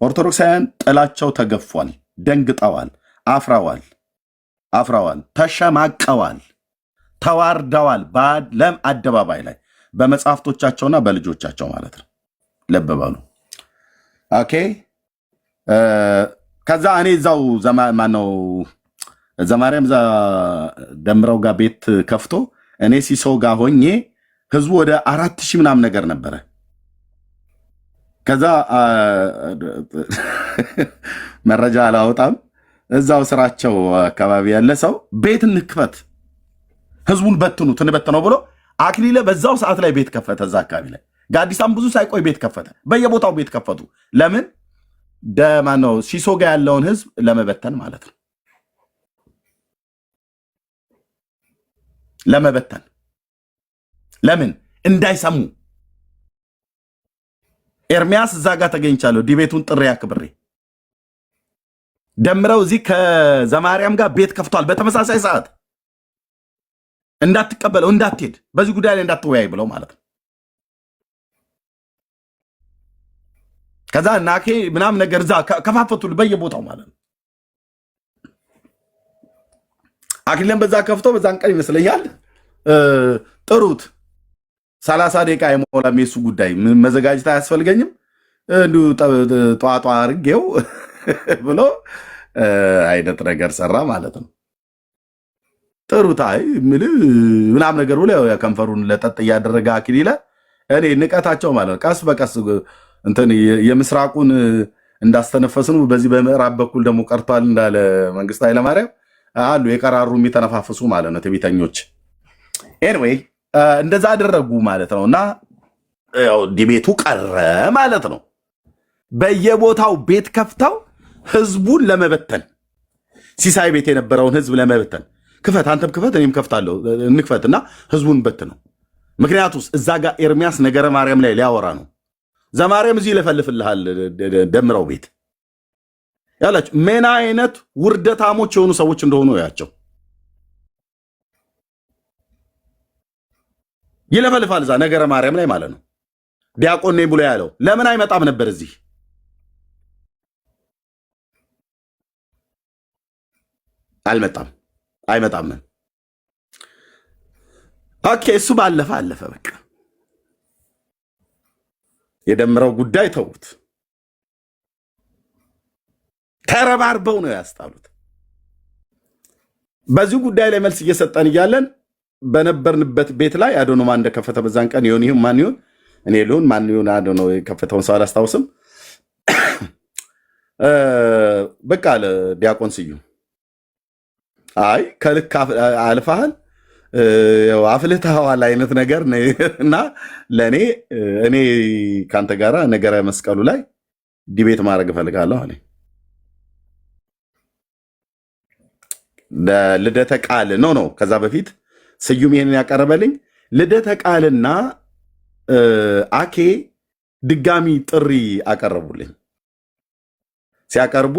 ኦርቶዶክሳውያን ጥላቸው ተገፏል፣ ደንግጠዋል፣ አፍረዋል አፍረዋል፣ ተሸማቀዋል፣ ተዋርደዋል። በዓለም አደባባይ ላይ በመጽሐፍቶቻቸውና በልጆቻቸው ማለት ነው። ልብ በሉ። Okay። ከዛ እኔ እዛው ማነው ዘማርያም እዛ ደምረው ጋር ቤት ከፍቶ እኔ ሲሶ ጋር ሆኜ ህዝቡ ወደ 4000 ምናምን ነገር ነበረ። ከዛ መረጃ አላወጣም። እዛው ስራቸው አካባቢ ያለ ሰው ቤት እንክፈት፣ ህዝቡን በትኑት፣ እንበትነው ብሎ አክሊለ በዛው ሰዓት ላይ ቤት ከፈተ። እዛ አካባቢ ላይ ጋዲሳም ብዙ ሳይቆይ ቤት ከፈተ። በየቦታው ቤት ከፈቱ። ለምን? ደማነው ሲሶ ጋ ያለውን ህዝብ ለመበተን ማለት ነው። ለመበተን ለምን እንዳይሰሙ። ኤርሚያስ እዛ ጋር ተገኝቻለሁ። debate ኡን ጥሪ አክብሬ ደምረው እዚህ ከዘማርያም ጋር ቤት ከፍቷል። በተመሳሳይ ሰዓት እንዳትቀበለው፣ እንዳትሄድ፣ በዚህ ጉዳይ ላይ እንዳትወያይ ብለው ማለት ነው። ከዛ ናኬ ምናምን ነገር እዛ ከፋፈቱል በየቦታው ማለት ነው። አክሊለን በዛ ከፍቶ በዛን ቀን ይመስለኛል ጥሩት 30 ደቂቃ አይሞላም። የሱ ጉዳይ መዘጋጀት አያስፈልገኝም እንዲሁ ጧጧ አድርጌው ብሎ አይነት ነገር ሰራ ማለት ነው። ጥሩት አይ ምል ምናምን ነገር ብሎ ከንፈሩን ለጠጥ እያደረገ አክሊለ እኔ ንቀታቸው ማለት ነው። ቀስ በቀስ እንትን የምስራቁን እንዳስተነፈስኑ በዚህ በምዕራብ በኩል ደግሞ ቀርቷል እንዳለ መንግስቱ ኃይለማርያም አሉ የቀራሩ የሚተነፋፍሱ ማለት ነው ትዕቢተኞች። Anyway እንደዛ አደረጉ ማለት ነው። እና ያው debate ኡ ቀረ ማለት ነው። በየቦታው ቤት ከፍተው ህዝቡን ለመበተን፣ ሲሳይ ቤት የነበረውን ህዝብ ለመበተን፣ ክፈት፣ አንተም ክፈት፣ እኔም ከፍታለሁ፣ እንክፈት እና ህዝቡን በት ነው። ምክንያቱስ እዛ ጋር ኤርሚያስ ነገረ ማርያም ላይ ሊያወራ ነው። ዘማርያም እዚህ ይለፈልፍልሃል። ደምረው ቤት ያላችሁ ምን አይነት ውርደታሞች የሆኑ ሰዎች እንደሆኑ ያቸው ይለፈልፋል። እዛ ነገረ ማርያም ላይ ማለት ነው። ዲያቆን ነኝ ብሎ ያለው ለምን አይመጣም ነበር እዚህ? አልመጣም፣ አይመጣም። Okay፣ እሱ ባለፈ አለፈ። በቃ የደምረው ጉዳይ ተዉት። ተረባርበው ነው ያስጣሉት። በዚህ ጉዳይ ላይ መልስ እየሰጠን እያለን በነበርንበት ቤት ላይ አዶኖ ማን እንደከፈተ በዛን ቀን ይሁን ይሁን ማን ይሁን እኔ ልሁን ማን ይሁን አዶኖ የከፈተውን ሰው አላስታውስም። በቃ አለ ዲያቆን ስዩም፣ አይ ከልክ አልፈሃል፣ አፍልተኸዋል አይነት ነገር እና ለእኔ እኔ ከአንተ ጋራ ነገረ መስቀሉ ላይ debate ማድረግ እፈልጋለሁ አለኝ። ልደተ ቃል no no ከዛ በፊት ስዩም ይሄንን ያቀረበልኝ ልደተ ቃልና አኬ ድጋሚ ጥሪ አቀረቡልኝ። ሲያቀርቡ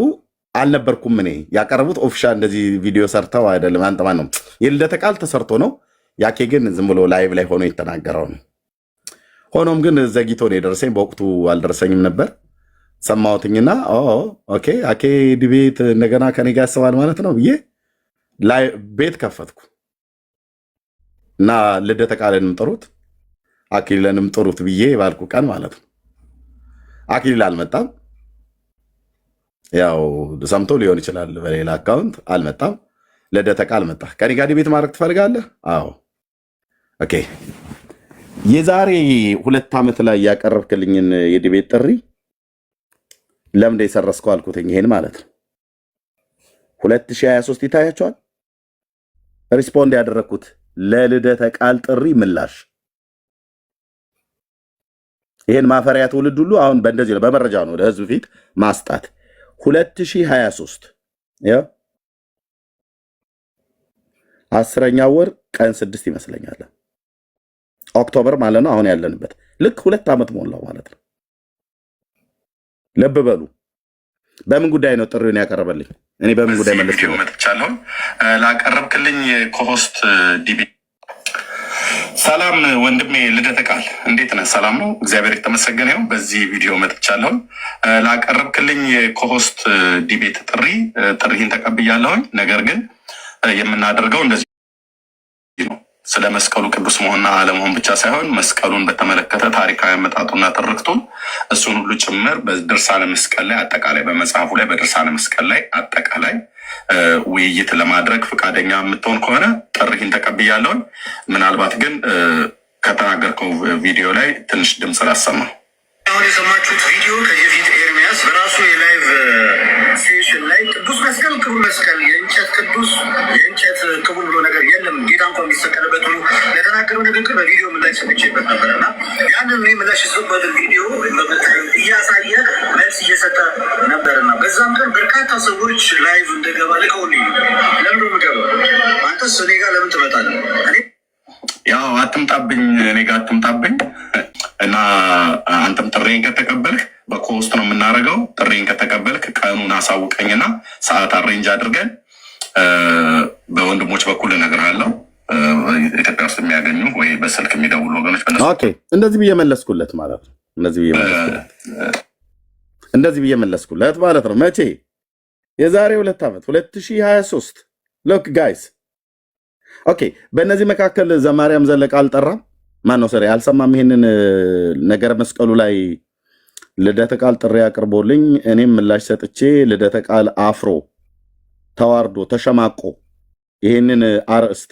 አልነበርኩም እኔ። ያቀረቡት official እንደዚህ ቪዲዮ ሰርተው አይደለም። አንተ ማን ነው የልደተ ቃል ተሰርቶ ነው። ያኬ ግን ዝም ብሎ live ላይ ሆኖ የተናገረው ነው። ሆኖም ግን ዘግይቶ ነው የደረሰኝ። በወቅቱ አልደረሰኝም ነበር። ሰማሁትኝና okay አኬ debate እንደገና ከኔ ጋር ያስባል ማለት ነው ብዬ ቤት ከፈትኩ እና ልደተ ቃልንም ጥሩት አክሊለንም ጥሩት ብዬ ባልኩ ቀን ማለት ነው። አክሊል አልመጣም። ያው ሰምቶ ሊሆን ይችላል በሌላ account አልመጣም። ልደተ ቃል መጣ። ከኔ ጋር debate ማድረግ ትፈልጋለህ? አዎ። Okay። የዛሬ 2 ዓመት ላይ ያቀረብክልኝን የ debate ጥሪ ለምንድን የሰረዝከው አልኩትኝ። ይሄን ማለት ነው 2023 ይታያቸዋል። Respond ያደረግኩት ለልደተ ቃል ጥሪ ምላሽ ይሄን ማፈሪያ ትውልድ ሁሉ አሁን በእንደዚህ ነው፣ በመረጃ ነው ለህዝብ ፊት ማስጣት። 2023 ያው 10ኛው ወር ቀን 6 ይመስለኛል October ማለት ነው። አሁን ያለንበት ልክ 2 ዓመት ሞላው ማለት ነው። ልብ በሉ። በምን ጉዳይ ነው ጥሪውን ያቀረበልኝ? እኔ በምን ጉዳይ በዚህ መለስ ቪዲዮ መጥቻለሁ። ላቀረብክልኝ co-host debate ሰላም ወንድሜ ልደተ ቃል እንዴት ነህ? ሰላም ነው፣ እግዚአብሔር የተመሰገነ ይሁን። በዚህ ቪዲዮ መጥቻለሁኝ። ላቀረብክልኝ የ co-host debate ጥሪ ጥሪህን ተቀብያለሁኝ። ነገር ግን የምናደርገው እንደዚህ ነው። ስለ መስቀሉ ቅዱስ መሆንና አለመሆን ብቻ ሳይሆን መስቀሉን በተመለከተ ታሪካዊ አመጣጡና ትርክቱን እሱን ሁሉ ጭምር በድርሳነ መስቀል ላይ አጠቃላይ በመጽሐፉ ላይ በድርሳነ መስቀል ላይ አጠቃላይ ውይይት ለማድረግ ፈቃደኛ የምትሆን ከሆነ ጥሪህን ተቀብያለሁኝ። ምናልባት ግን ከተናገርከው ቪዲዮ ላይ ትንሽ ድምፅ ላሰማ። አሁን የሰማችሁት ቪዲዮ ከዚህ በፊት ኤርሚያስ በራሱ የ live session ላይ ቅዱስ መስቀል ክቡር መስቀል የእንጨት ቅዱስ የእንጨት ክቡር ብሎ ነገር የለም፣ ጌታ እንኳን የሚሰቀልበት ብሎ ለተናገረው ንግግር በቪዲዮ ምላሽ ሰጥቼበት ነበር እና ያንን እኔ ምላሽ የሰጠበትን ቪዲዮ እያሳየ መልስ እየሰጠ ነበርና በዛም ቀን በርካታ ሰዎች live እንደገባ ልከውልኝ ነው። ለምን ነው የምገባው? አንተስ እኔ ጋር ለምን ትመጣለህ? እኔ ያው አትምጣብኝ፣ እኔ ጋር አትምጣብኝ እና አንተም ጥሪዬን ከተቀበልክ በ co-host ነው የምናደርገው። ጥሪዬን ከተቀበልክ ቀኑን አሳውቀኝና ሰዓት arrange አድርገን በወንድሞች በኩል እነግርሃለሁ። ኢትዮጵያ ውስጥ የሚያገኙ ወይ በስልክ የሚደውሉ ወገኖች በነሱ Okay፣ እንደዚህ ብዬ መለስኩለት ማለት ነው። እንደዚህ ብዬ መለስኩለት፣ እንደዚህ ብዬ መለስኩለት ማለት ነው። መቼ? የዛሬ 2 ዓመት 2023። Look guys, okay። በእነዚህ መካከል ዘማርያም ዘለቀ አልጠራም። ማን ነው sorry አልሰማም። ይሄንን ነገረ መስቀሉ ላይ ልደተ ቃል ጥሪ አቅርቦልኝ እኔም ምላሽ ሰጥቼ ልደተ ቃል አፍሮ ተዋርዶ ተሸማቆ ይሄንን አርእስት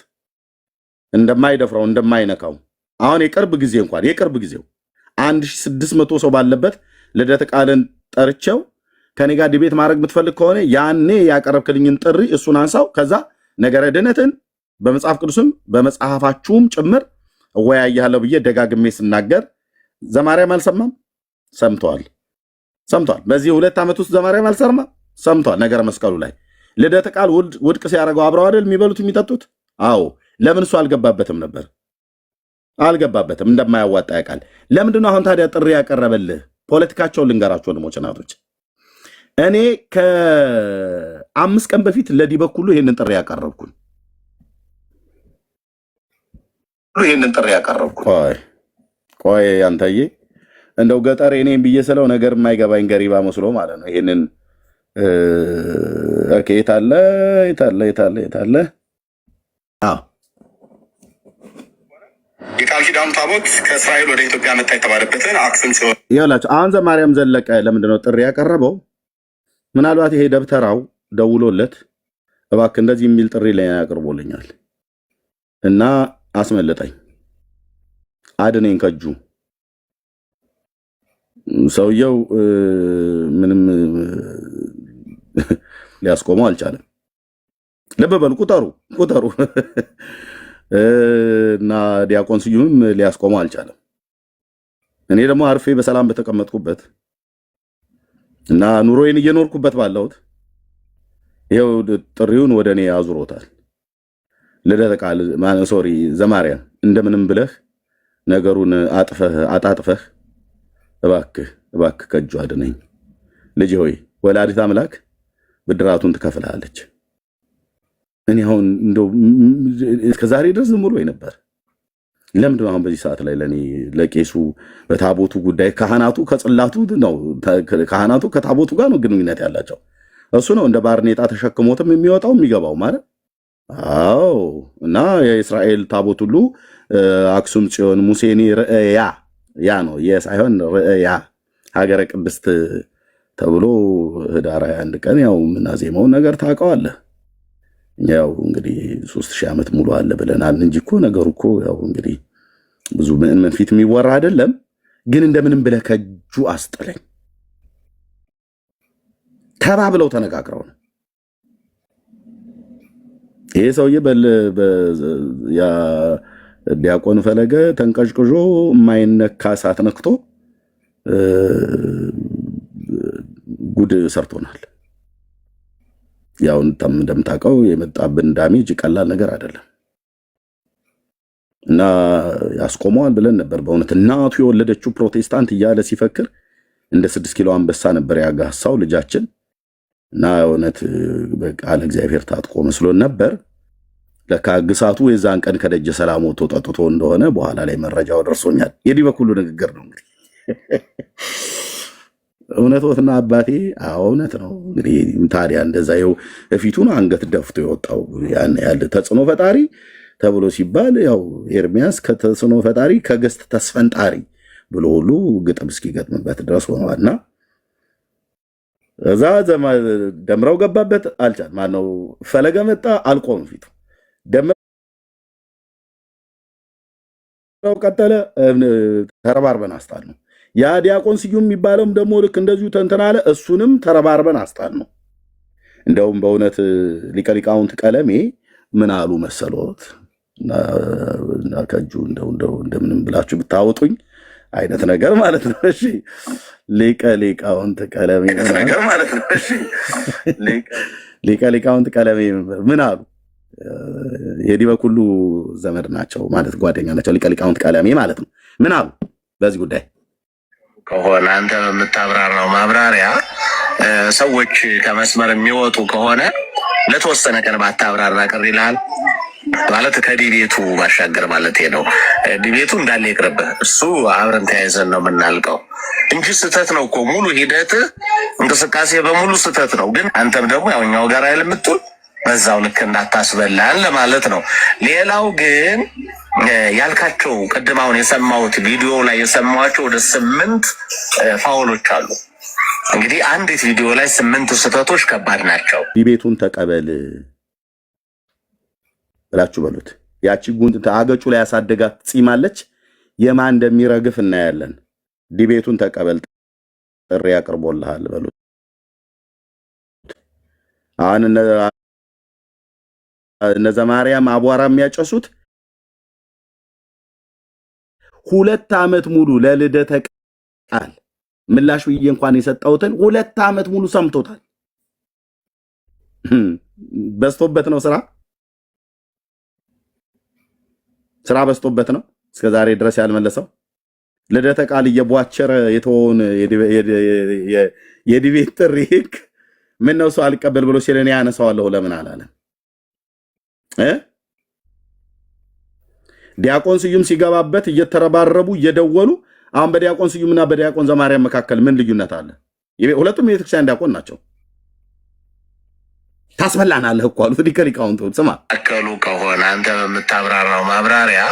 እንደማይደፍረው እንደማይነካው አሁን የቅርብ ጊዜ እንኳን የቅርብ ጊዜው 1600 ሰው ባለበት ልደተ ቃልን ጠርቼው ከኔ ጋር debate ማድረግ የምትፈልግ ከሆነ ያኔ ያቀረብክልኝን ጥሪ እሱን አንሳው፣ ከዛ ነገረ ድነትን በመጽሐፍ ቅዱስም በመጽሐፋችሁም ጭምር እወያያለሁ ብዬ ደጋግሜ ስናገር ዘማርያም አልሰማም? ሰምተዋል፣ ሰምቷል። በዚህ 2 ዓመት ውስጥ ዘማርያም አልሰማም? ሰምቷል። ነገረ መስቀሉ ላይ ልደተ ቃል ውድቅ ሲያደርገው አብረው አይደል የሚበሉት የሚጠጡት? አዎ። ለምን እሱ አልገባበትም ነበር? አልገባበትም። እንደማያዋጣ ያውቃል። ለምንድን ነው አሁን ታዲያ ጥሪ ያቀረበልህ? ፖለቲካቸውን ልንገራችሁ ወንድሞች እናቶች። እኔ ከ5 ቀን በፊት ለዲበኩሉ ይሄንን ጥሪ ያቀረብኩኝ። ይህንን ጥሪ ያቀረብኩኝ። ቆይ ቆይ አንተዬ እንደው ገጠር እኔም ብዬ ስለው ነገር የማይገባኝ ገሪባ መስሎ ማለት ነው። ይሄንን okay፣ የት አለ የት አለ የት አለ የት አለ? አዎ። የቃል ኪዳኑ ታቦት ከእስራኤል ወደ ኢትዮጵያ መጣ የተባለበትን አክሱም ጽዮን ይኸውላችሁ አሁን ዘማርያም ዘለቀ ለምንድን ነው ጥሪ ያቀረበው? ምናልባት ይሄ ደብተራው ደውሎለት እባክህ እንደዚህ የሚል ጥሪ ላይ ያቀርቦልኛል እና አስመልጠኝ፣ አድነኝ ከእጁ። ሰውየው ምንም ሊያስቆመው አልቻለም። ልብ በሉ፣ ቁጠሩ ቁጠሩ። እና ዲያቆን ስዩምም ሊያስቆመው አልቻለም። እኔ ደግሞ አርፌ በሰላም በተቀመጥኩበት እና ኑሮዬን እየኖርኩበት ባለሁት ይኸው ጥሪውን ወደ እኔ አዙሮታል። ልደተ ቃል sorry ዘማርያም እንደምንም ብለህ ነገሩን አጥፈህ አጣጥፈህ እባክህ እባክህ ከእጁ አድነኝ። ልጅ ሆይ ወላዲት አምላክ ብድራቱን ትከፍልሃለች። እኔ አሁን እንደው እስከዛሬ ድረስ ዝም ብሎ ነበር። ለምንድን ነው አሁን በዚህ ሰዓት ላይ ለእኔ ለቄሱ በታቦቱ ጉዳይ ካህናቱ ከጽላቱ ነው፣ ካህናቱ ከታቦቱ ጋር ነው ግንኙነት ያላቸው። እሱ ነው እንደ ባርኔጣ ተሸክሞትም የሚወጣው የሚገባው ማለት። አዎ። እና የእስራኤል ታቦት ሁሉ አክሱም ጽዮን ሙሴኒ ርእያ ያ ነው የሳይሆን ርእያ ሀገረ ቅድስት ተብሎ ህዳር 21 ቀን ያው የምናዜመውን ነገር ታውቀዋለህ። ያው እንግዲህ 3000 ዓመት ሙሉ አለ ብለናል እንጂ እኮ ነገሩ እኮ ያው እንግዲህ ብዙ ምእመን ፊት የሚወራ አይደለም። ግን እንደምንም ብለህ ከእጁ አስጥለኝ ተባብለው ተነጋግረው ነው። ይሄ ሰውዬ ዲያቆን ፈለገ ተንቀዥቅዦ የማይነካ እሳት ነክቶ ጉድ ሰርቶናል። ያው እንደምታውቀው የመጣብን damage ቀላል ነገር አይደለም እና ያስቆመዋል ብለን ነበር። በእውነት እናቱ የወለደችው ፕሮቴስታንት እያለ ሲፈክር እንደ 6 ኪሎ አንበሳ ነበር ያጋሳው ልጃችን እና እውነት በቃለ እግዚአብሔር ታጥቆ መስሎን ነበር። ለካ ግሳቱ የዛን ቀን ከደጀ ሰላም ወጥቶ ጠጥቶ እንደሆነ በኋላ ላይ መረጃው ደርሶኛል። የዲበኩሉ ንግግር ነው እንግዲህ እውነቶትና አባቴ፣ አዎ እውነት ነው። እንግዲህ ታዲያ እንደዛ ይኸው ፊቱን አንገት ደፍቶ የወጣው ያን ያህል ተጽዕኖ ፈጣሪ ተብሎ ሲባል ያው ኤርሚያስ ከተጽዕኖ ፈጣሪ ከ guest ተስፈንጣሪ ብሎ ሁሉ ግጥም እስኪገጥምበት ድረስ ሆኗልና እዛ ደምረው ገባበት አልቻል። ማነው ፈለገ መጣ አልቆም ፊቱ ደምረው ቀጠለ። ተረባርበን አስጣል ነው። ያ ዲያቆን ስዩም የሚባለውም ደግሞ ልክ እንደዚሁ ተንተና አለ። እሱንም ተረባርበን አስጣል ነው። እንደውም በእውነት ሊቀ ሊቃውንት ቀለሜ ምን አሉ መሰሎት? እና ከእጁ እንደው እንደው እንደምንም ብላችሁ ብታወጡኝ አይነት ነገር ማለት ነው። እሺ ሊቀ ሊቃውንት ቀለሜ ነገር ማለት ነው። እሺ ሊቀ ሊቃውንት ቀለሜ ምን አሉ? የዲበኩሉ ዘመድ ናቸው ማለት ጓደኛ ናቸው። ሊቀ ሊቃውንት ቀለሜ ማለት ነው። ምን አሉ በዚህ ጉዳይ? ከሆነ አንተ በምታብራራው ማብራሪያ ሰዎች ከመስመር የሚወጡ ከሆነ ለተወሰነ ቀን ባታብራራ ቅር ይልሃል። ማለት ከ debate ኡ ባሻገር ማለት ነው። debate ኡ እንዳለ ይቅርብህ፣ እሱ አብረን ተያይዘን ነው የምናልቀው እንጂ ስህተት ነው እኮ ሙሉ ሂደት እንቅስቃሴ በሙሉ ስህተት ነው። ግን አንተም ደግሞ ያው እኛው ጋር አይደል የምትውል በዛው ልክ እንዳታስበላን ለማለት ነው። ሌላው ግን ያልካቸው ቅድም አሁን የሰማሁት ቪዲዮ ላይ የሰማኋቸው ወደ 8 foul ኦች አሉ። እንግዲህ አንዲት ቪዲዮ ላይ 8 ስህተቶች ከባድ ናቸው። debate ኡን ተቀበል ብላችሁ በሉት። ያቺ ጉንጥ አገጩ ላይ ያሳደጋት ጺም አለች። የማን እንደሚረግፍ እናያለን። debate ኡን ተቀበል ጥሪ ያቀርቦልሃል በሉት። አሁን እነ ዘማርያም አቧራ የሚያጨሱት 2 ዓመት ሙሉ ለልደተ ቃል ምላሽ ብዬ እንኳን የሰጠሁትን 2 ዓመት ሙሉ ሰምቶታል። በዝቶበት ነው ስራ ስራ በዝቶበት ነው እስከዛሬ ድረስ ያልመለሰው። ልደተ ቃል እየቧቸረ የተወውን የ debate ጥሪ ህግ ምን ነው ሰው አልቀበል ብሎ ሲል እኔ ያነሳዋለሁ ለምን አላለም? ዲያቆን ስዩም ሲገባበት እየተረባረቡ እየደወሉ አሁን በዲያቆን ስዩምና በዲያቆን ዘማርያም መካከል ምን ልዩነት አለ? ሁለቱም የቤተክርስቲያን ዲያቆን ናቸው። ታስበላናለህ እኮ አሉት ሊቀ ሊቃውንቱ። ስማ አከሉ ከሆነ አንተ በምታብራራው ማብራሪያ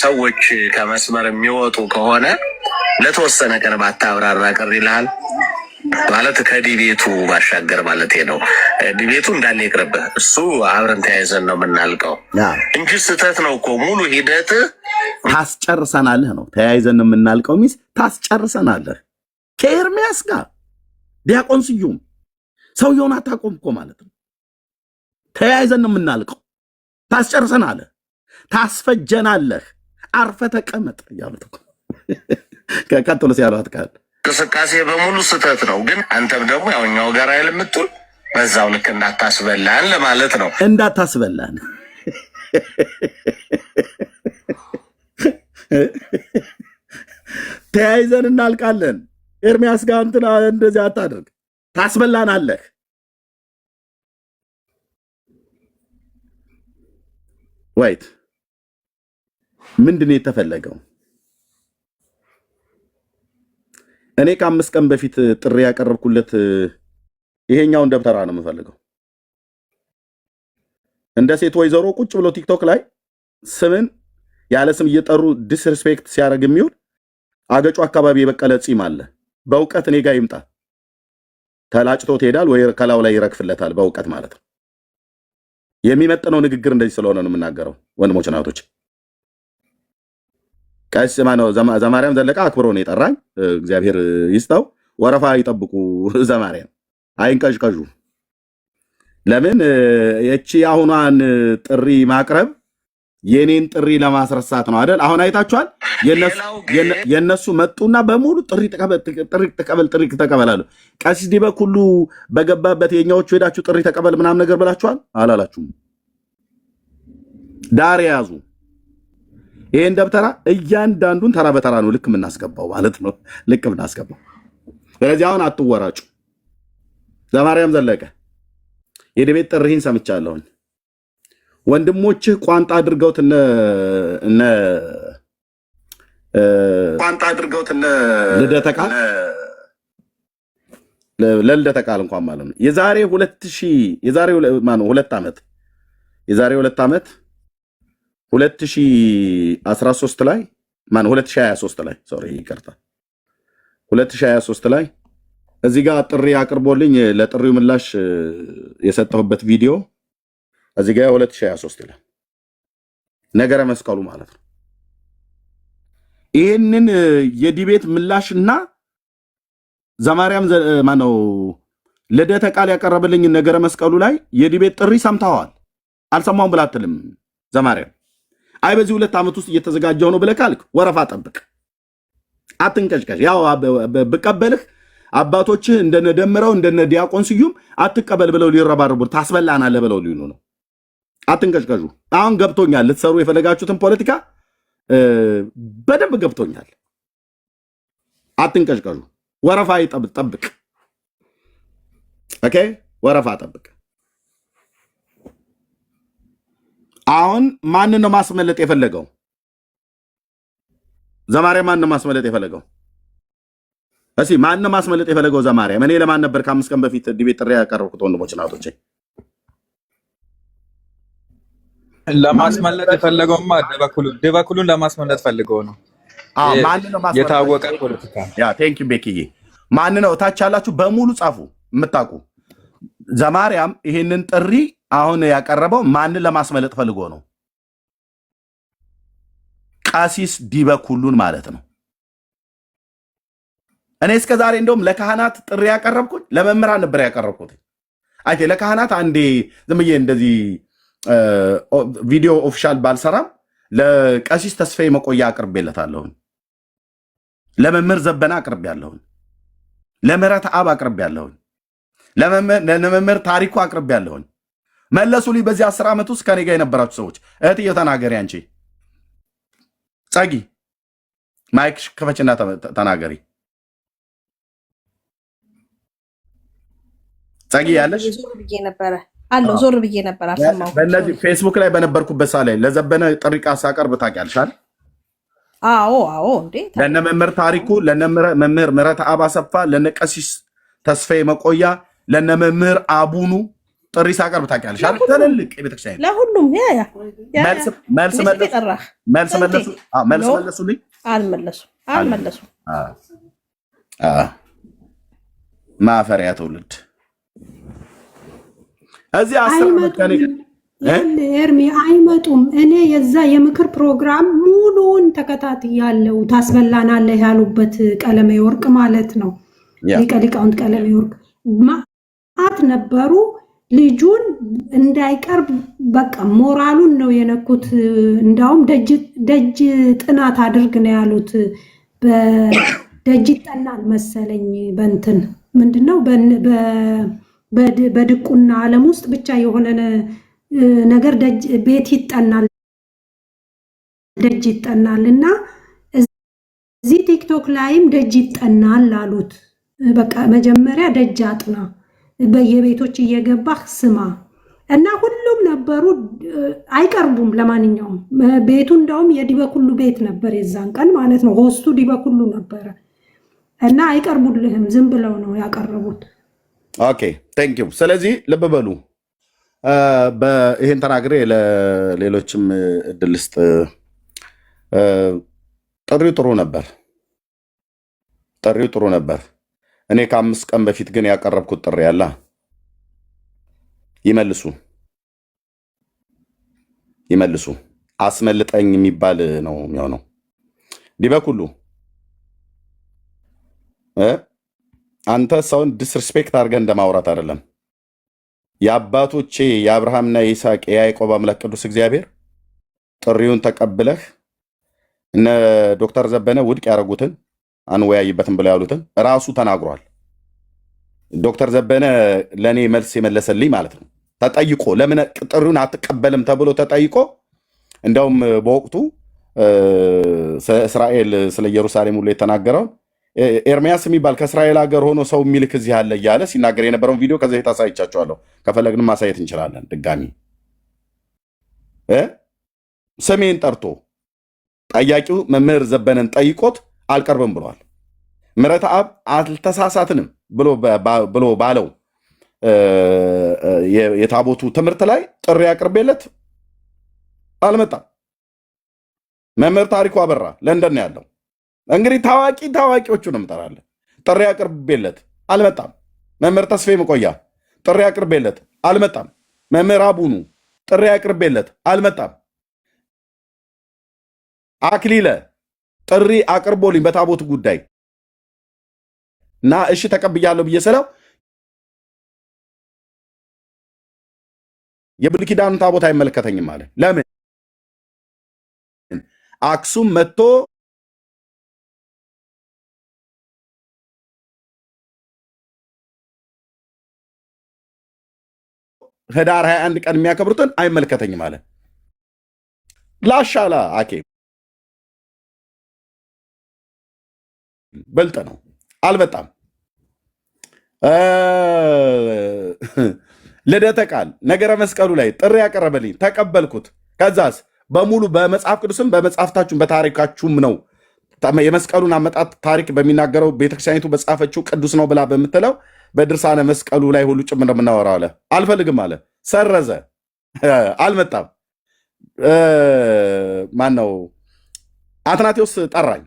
ሰዎች ከመስመር የሚወጡ ከሆነ ለተወሰነ ቀን ባታብራራ ቅር ይልሃል። ማለት ከ debate ኡ ባሻገር ማለት ነው። debate ኡ እንዳለ ይቅርብህ፣ እሱ አብረን ተያይዘን ነው የምናልቀው እንጂ ስህተት ነው እኮ ሙሉ ሂደት ታስጨርሰናለህ ነው። ተያይዘን ነው የምናልቀው ሚስ ታስጨርሰናለህ። ከኤርሚያስ ጋር ዲያቆን ስዩም ሰውየውን አታቆም እኮ ማለት ነው። ተያይዘን ነው የምናልቀው። ታስጨርሰናለህ፣ ታስፈጀናለህ፣ አርፈህ ተቀመጥ እያሉት እኮ። ቀጥሎ ያሏት ቃል እንቅስቃሴ በሙሉ ስህተት ነው። ግን አንተም ደግሞ ያው እኛው ጋር አይደል የምትውል በዛው ልክ እንዳታስበላን ለማለት ነው። እንዳታስበላን ተያይዘን እናልቃለን። ኤርሚያስ ጋር እንትና እንደዚህ አታድርግ፣ ታስበላናለህ። wait ምንድነው የተፈለገው? እኔ ከ5 ቀን በፊት ጥሪ ያቀረብኩለት ይሄኛውን ደብተራ ነው የምፈልገው። እንደ ሴት ወይዘሮ ቁጭ ብሎ ቲክቶክ ላይ ስምን ያለ ስም እየጠሩ disrespect ሲያደርግ የሚውል አገጩ አካባቢ የበቀለ ጺም አለ። በእውቀት እኔ ጋር ይምጣ። ተላጭቶ ትሄዳል ወይ ከላው ላይ ይረግፍለታል። በእውቀት ማለት ነው። የሚመጥነው ንግግር እንደዚህ ስለሆነ ነው የምናገረው። ወንድሞች እናቶች፣ ቀስ ማነው ዘማርያም ዘለቀ አክብሮ ነው የጠራኝ። እግዚአብሔር ይስጠው። ወረፋ ይጠብቁ ዘማርያም፣ አይንቀዥቀዡ። ለምን የቺ አሁኗን ጥሪ ማቅረብ የኔን ጥሪ ለማስረሳት ነው አይደል? አሁን አይታችኋል። የነሱ መጡና በሙሉ ጥሪ ተቀበል፣ ጥሪ ተቀበል፣ ጥሪ ተቀበል አሉ። ቀሲስ ዲበኩሉ በገባበት የኛዎቹ ሄዳችሁ ጥሪ ተቀበል ምናምን ነገር ብላችኋል አላላችሁም? ዳር ያዙ። ይሄን ደብተራ እያንዳንዱን ተራ በተራ ነው ልክ የምናስገባው ማለት ነው። ልክ የምናስገባው። ስለዚህ አሁን አትወራጩ። ዘማርያም ዘለቀ የድቤት ጥሪህን ሰምቻለሁኝ። ወንድሞችህ ቋንጣ አድርገውት እነ ቋንጣ አድርገውት እነ ልደተ ቃል፣ ለልደተ ቃል እንኳን ማለት ነው፣ የዛሬ 2000፣ የዛሬ ማነው 2 ዓመት፣ የዛሬ 2 ዓመት 2013 ላይ፣ ማነው 2023 ላይ፣ sorry ይቅርታ፣ 2023 ላይ እዚህ ጋር ጥሪ አቅርቦልኝ ለጥሪው ምላሽ የሰጠሁበት ቪዲዮ እዚህ ጋር 2023 ይላል። ነገረ መስቀሉ ማለት ነው። ይህንን የ debate ምላሽና ዘማርያም ማነው ልደተ ቃል ያቀረበልኝን ነገረ መስቀሉ ላይ የ debate ጥሪ ሰምተዋል። አልሰማውም ብለህ አትልም ዘማርያም። አይ በዚህ 2 ዓመት ውስጥ እየተዘጋጀው ነው ብለህ ካልክ ወረፋ ጠብቅ፣ አትንቀጭቀጭ። ያው ብቀበልህ አባቶችህ እንደነ ደምረው እንደነ ዲያቆን ስዩም አትቀበል ብለው ሊረባረቡ ታስበላናለህ ብለው ሊሉ ነው። አትንቀጭቀጩ። አሁን ገብቶኛል። ልትሰሩ የፈለጋችሁትን ፖለቲካ በደንብ ገብቶኛል። አትንቀጭቀጩ። ወረፋ ጠብቅ። Okay፣ ወረፋ ጠብቅ። አሁን ማንን ነው ማስመለጥ የፈለገው? ዘማርያም ማንን ነው ማስመለጥ የፈለገው? እስኪ ማን ነው ማስመለጥ የፈለገው? ዘማርያም እኔ ለማን ነበር ከ5 ቀን በፊት debate ጥሪ ያቀረብኩት? ወንድሞች እናቶቼ። ለማስመለጥ የፈለገውማ ድበኩሉን ለማስመለጥ ፈልገው ነው። ማን ነው ማስመለጥ? የታወቀ ፖለቲካ ነው። Yeah, thank you ቤክዬ። ማን ነው? እታች ያላችሁ በሙሉ ጻፉ የምታውቁ። ዘማርያም ይሄንን ጥሪ አሁን ያቀረበው ማንን ለማስመለጥ ፈልጎ ነው? ቀሲስ ዲበኩሉን ማለት ነው። እኔ እስከ ዛሬ እንደውም ለካህናት ጥሪ ያቀረብኩት ለመምህራን ነበር ያቀረብኩት። አይ ለካህናት አንዴ ዝም ብዬ እንደዚህ ቪዲዮ official ባልሰራም ለቀሲስ ተስፋዬ መቆያ አቅርቤለታለሁኝ። ለመምህር ዘበና አቅርቤያለሁኝ። ለምህረት አብ አቅርቤያለሁኝ። ለመምህር ታሪኩ አቅርቤያለሁኝ። መለሱልኝ። በዚህ 10 ዓመት ውስጥ ከኔ ጋር የነበራችሁ ሰዎች እህትዬው ተናገሪ። አንቺ ጸጊ mic ክፈችና ተናገሪ። ጸጊ ያለሽ? ዞር ብዬ ነበረ አለው፣ ዞር ብዬ ነበር፣ አልሰማሁም። በእነዚህ ፌስቡክ ላይ በነበርኩበት ሰዓት ላይ ለዘበነ ጥሪ ቃል ሳቀርብ ታውቂያለሽ አይደል? አዎ እንዴ። ለነ መምህር ታሪኩ፣ ለነ መምህር ምህረት አብ አሰፋ፣ ለነ ቀሲስ ተስፋዬ መቆያ፣ ለነ መምህር አቡኑ ጥሪ ሳቀርብ ታውቂያለሽ አይደል? ትልልቅ የቤተክርስቲያን ለሁሉም፣ yeah yeah yeah። መልስ መልስ እንዴት መለሱ የጠራህ መልስ ስንቴ? መለሱ፣ አዎ፣ መልስ No። መለሱልኝ። አልመለሱም አልመለሱም። ማፈሪያ ትውልድ እዚህ 10 ዓመት ከኔ አይመጡም። ይኸውልህ ኤርሚ፣ አይመጡም። እኔ የዛ የምክር ፕሮግራም ሙሉውን ተከታትያለሁ። ታስበላናለህ ያሉበት ቀለሜ ወርቅ ማለት ነው። ሊቀ ሊቃውንት ቀለሜ ወርቅ ማአት ነበሩ። ልጁን እንዳይቀርብ በቃ ሞራሉን ነው የነኩት። እንዳውም ደጅ ጥናት አድርግ ነው ያሉት። በደጅ ይጠናል መሰለኝ፣ በእንትን ምንድነው በድቁና ዓለም ውስጥ ብቻ የሆነ ነገር ደጅ ቤት ይጠናል፣ ደጅ ይጠናል እና እዚህ ቲክቶክ ላይም ደጅ ይጠናል አሉት። በቃ መጀመሪያ ደጅ አጥና፣ በየቤቶች እየገባህ ስማ እና ሁሉም ነበሩ። አይቀርቡም። ለማንኛውም ቤቱ እንዳውም የዲበኩሉ ቤት ነበር የዛን ቀን ማለት ነው። Host ኡ ዲበኩሉ ነበረ እና አይቀርቡልህም። ዝም ብለው ነው ያቀረቡት። Okay, thank you። ስለዚህ ልብ በሉ፣ ይሄን ተናግሬ ለሌሎችም እድል ልስጥ። ጥሪው ጥሩ ነበር፣ ጥሪው ጥሩ ነበር። እኔ ከ5 ቀን በፊት ግን ያቀረብኩት ጥሪ አለ። ይመልሱ ይመልሱ። አስመልጠኝ የሚባል ነው የሚሆነው። ዲበኩሉ፣ አንተ ሰውን disrespect አድርገህ እንደማውራት አይደለም። የአባቶቼ የአብርሃምና የይስሐቅ የያዕቆብ አምላክ ቅዱስ እግዚአብሔር ጥሪውን ተቀብለህ እነ ዶክተር ዘበነ ውድቅ ያደረጉትን፣ አንወያይበትም ብለው ያሉትን ራሱ ተናግሯል። ዶክተር ዘበነ ለእኔ መልስ የመለሰልኝ ማለት ነው። ተጠይቆ ለምን ጥሪውን አትቀበልም ተብሎ ተጠይቆ እንደውም በወቅቱ ስለ እስራኤል ስለ ኢየሩሳሌም ሁሉ የተናገረውን ኤርሚያስ የሚባል ከእስራኤል ሀገር ሆኖ ሰው የሚልክ እዚህ አለ እያለ ሲናገር የነበረውን ቪዲዮ ከዚህ በፊት አሳይቻችኋለሁ። ከፈለግንም ማሳየት እንችላለን ድጋሚ። እ ስሜን ጠርቶ ጠያቂው መምህር ዘበነን ጠይቆት አልቀርብም ብሏል። ምሕረት አብ አልተሳሳትንም ብሎ ባለው የታቦቱ ትምህርት ላይ ጥሪ አቅርቤለት አልመጣም። መምህር ታሪኩ አበራ ለንደን ነው ያለው። እንግዲህ ታዋቂ ታዋቂዎቹ ነው የምጠራለን። ጥሪ አቅርቤለት አልመጣም። መምህር ተስፌ መቆያ ጥሪ አቅርቤለት አልመጣም። መምህር አቡኑ ጥሪ አቅርቤለት አልመጣም። አክሊለ ጥሪ አቅርቦልኝ በታቦቱ ጉዳይ እና እሺ ተቀብያለሁ ብዬ ስለው የብሉይ ኪዳኑ ታቦት አይመለከተኝም አለ። ለምን? አክሱም መጥቶ ህዳር 21 ቀን የሚያከብሩትን አይመለከተኝም አለ። ላሻላ አኬ በልጥ ነው፣ አልመጣም። ልደተ ቃል ነገረ መስቀሉ ላይ ጥሪ ያቀረበልኝ ተቀበልኩት። ከዛስ በሙሉ በመጽሐፍ ቅዱስም በመጽሐፍታችሁም በታሪካችሁም ነው የመስቀሉን አመጣጥ ታሪክ በሚናገረው ቤተክርስቲያኒቱ በጻፈችው ቅዱስ ነው ብላ በምትለው በድርሳነ መስቀሉ ላይ ሁሉ ጭምር እንደምናወራው አለ። አልፈልግም አለ፣ ሰረዘ፣ አልመጣም። ማን ነው አትናቴዎስ ጠራኝ፣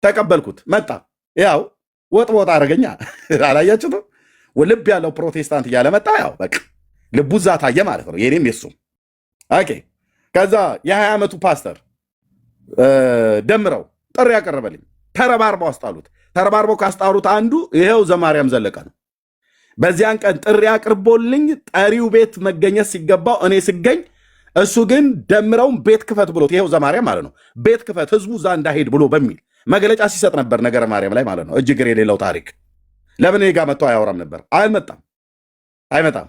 ተቀበልኩት፣ መጣ። ያው ወጥ ወጥ አደረገኛ። አላያችሁትም? ልብ ያለው ፕሮቴስታንት እያለ መጣ። ያው በቃ ልቡ እዛ ታየ ማለት ነው፣ የኔም የሱም። Okay። ከዛ የ20 ዓመቱ ፓስተር ደምረው ጥሪ ያቀረበልኝ ተረባርበው አስጣሉት። ተረባርበው ካስጣሉት አንዱ ይሄው ዘማርያም ዘለቀ ነው። በዚያን ቀን ጥሪ አቅርቦልኝ ጠሪው ቤት መገኘት ሲገባው እኔ ስገኝ፣ እሱ ግን ደምረውን ቤት ክፈት ብሎት፣ ይሄው ዘማርያም ማለት ነው፣ ቤት ክፈት ህዝቡ እዛ እንዳይሄድ ብሎ በሚል መግለጫ ሲሰጥ ነበር፣ ነገረ ማርያም ላይ ማለት ነው። እጅ እግር የሌለው ታሪክ ለምን እኔ ጋር መጥቶ አያወራም ነበር? አልመጣም፣ አይመጣም።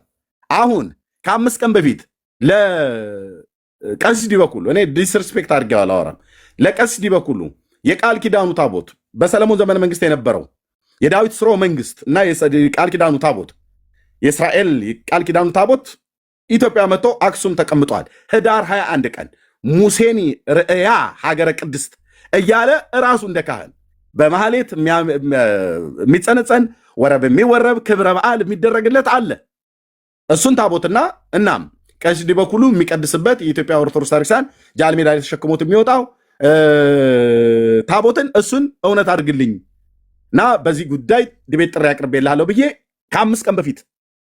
አሁን ከ5 ቀን በፊት ለቀሲስ ዲበኩሉ፣ እኔ disrespect አድርጌው አላወራም። ለቀሲስ ዲበኩሉ የቃል ኪዳኑ ታቦት በሰለሞን ዘመነ መንግስት የነበረው የዳዊት ስርወ መንግስት እና የቃል ኪዳኑ ታቦት፣ የእስራኤል ቃል ኪዳኑ ታቦት ኢትዮጵያ መጥቶ አክሱም ተቀምጧል። ህዳር 21 ቀን ሙሴኒ ርእያ ሀገረ ቅድስት እያለ እራሱ እንደ ካህን በማህሌት የሚጸነጸን፣ ወረብ የሚወረብ፣ ክብረ በዓል የሚደረግለት አለ። እሱን ታቦትና እናም ቀሲስ ዲበኩሉ የሚቀድስበት የኢትዮጵያ ኦርቶዶክስ ቤተክርስቲያን ጃልሜዳ ላይ ተሸክሞት የሚወጣው ታቦትን እሱን እውነት አድርግልኝ እና በዚህ ጉዳይ debate ጥሪ አቅርቤልሃለሁ ብዬ ከ5 ቀን በፊት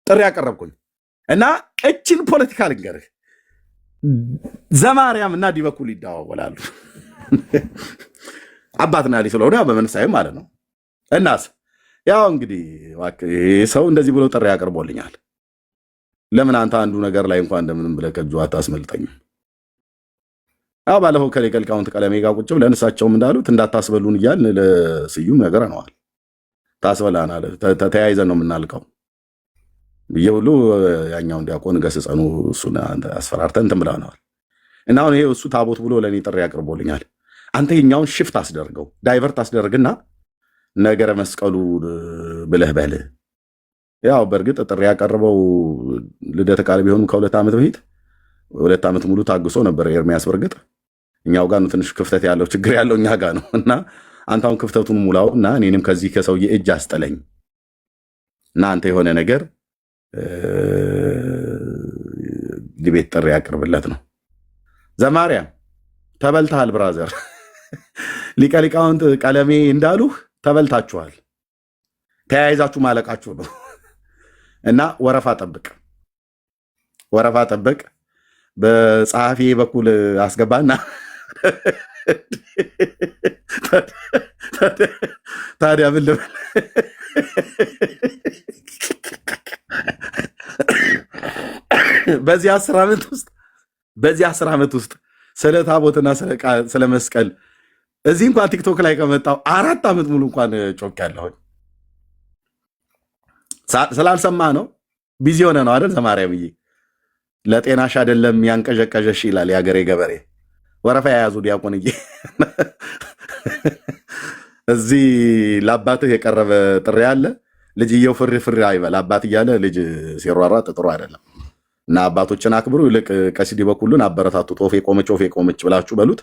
ጥሪ ያቀረብኩኝ እና እችን ፖለቲካ ልንገርህ፣ ዘማርያም እና ዲበኩሉ ይደዋወላሉ። አባትና ልጅ ስለሆነ በመንፈሳዊ ማለት ነው። እናስ ያው እንግዲህ እባክህ ይሄ ሰው እንደዚህ ብሎ ጥሪ አቅርቦልኛል። ለምን አንተ አንዱ ነገር ላይ እንኳን እንደምንም ብለህ ከእጁ አታስመልጠኝም? ያው ባለፈው ከሊቀ ሊቃውንት ቀለሜ ጋር ቁጭ ብለን እሳቸውም እንዳሉት እንዳታስበሉን እያልን ለስዩም ነግረነዋል። ታስበላናል፣ ተያይዘን ነው የምናልቀው ብዬ ሁሉ ያኛውን ዲያቆን ገስጸኑ እሱን አስፈራርተን እንትን ብለነዋል። እና አሁን ይሄ እሱ ታቦት ብሎ ለእኔ ጥሪ አቅርቦልኛል። አንተ የኛውን shift አስደርገው፣ divert አስደርግና ነገረ መስቀሉ ብለህ በል። ያው በእርግጥ ጥሪ ያቀረበው ልደተ ቃል ቢሆንም ከ2 ዓመት በፊት 2 ዓመት ሙሉ ታግሶ ነበር ኤርሚያስ። በእርግጥ እኛው ጋር ነው ትንሽ ክፍተት ያለው፣ ችግር ያለው እኛ ጋር ነው። እና አንተ አሁን ክፍተቱን ሙላው እና እኔንም ከዚህ ከሰውዬ እጅ አስጥለኝ እና አንተ የሆነ ነገር debate ጥሪ ያቅርብለት ነው። ዘማርያም ተበልተሃል brother። ሊቀ ሊቃውንት ቀለሜ እንዳሉህ ተበልታችኋል። ተያይዛችሁ ማለቃችሁ ነው። እና ወረፋ ጠብቅ፣ ወረፋ ጠብቅ። በጸሐፊ በኩል አስገባና ታዲያ ምን ልበል? በዚህ 10 ዓመት ውስጥ በዚህ 10 ዓመት ውስጥ ስለ ታቦትና ስለ መስቀል እዚህ እንኳን ቲክቶክ ላይ ከመጣው 4 ዓመት ሙሉ እንኳን ጮክ ያለሁኝ ስላልሰማ ነው። Busy ሆነ ነው አይደል? ዘማርያምዬ ለጤናሽ አይደለም ያንቀዠቀዠሽ ይላል የሀገሬ ገበሬ። ወረፋ የያዙ ዲያቆንዬ እዚህ ለአባትህ የቀረበ ጥሪ አለ። ልጅየው ፍሪ ፍሪ አይበል አባት እያለ ልጅ ሲሯሯጥ ጥሩ አይደለም። እና አባቶችን አክብሩ። ይልቅ ቀሲስ ዲበኩሉን አበረታቱት። ወፍ የቆመች ወፍ የቆመች ብላችሁ በሉት።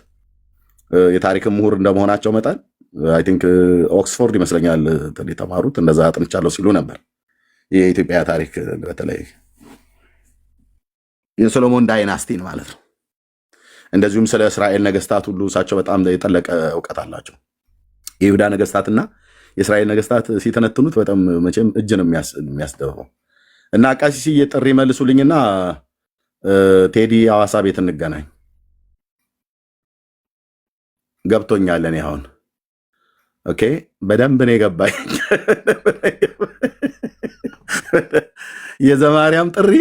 የታሪክ ምሁር እንደመሆናቸው መጠን I think ኦክስፎርድ ይመስለኛል የተማሩት፣ እንደዛ አጥንቻለሁ ሲሉ ነበር። የኢትዮጵያ ታሪክ በተለይ የሶሎሞን dynasty ን ማለት ነው። እንደዚሁም ስለ እስራኤል ነገስታት ሁሉ እሳቸው በጣም የጠለቀ እውቀት አላቸው። የይሁዳ ነገስታትና የእስራኤል ነገስታት ሲተነትኑት በጣም መቼም እጅ ነው የሚያስደፋው። እና ቀሲስዬ ጥሪ መልሱልኝና ቴዲ ሐዋሳ ቤት እንገናኝ። ገብቶኛል። እኔ አሁን okay፣ በደንብ ነው የገባኝ። የዘማርያም ጥሪ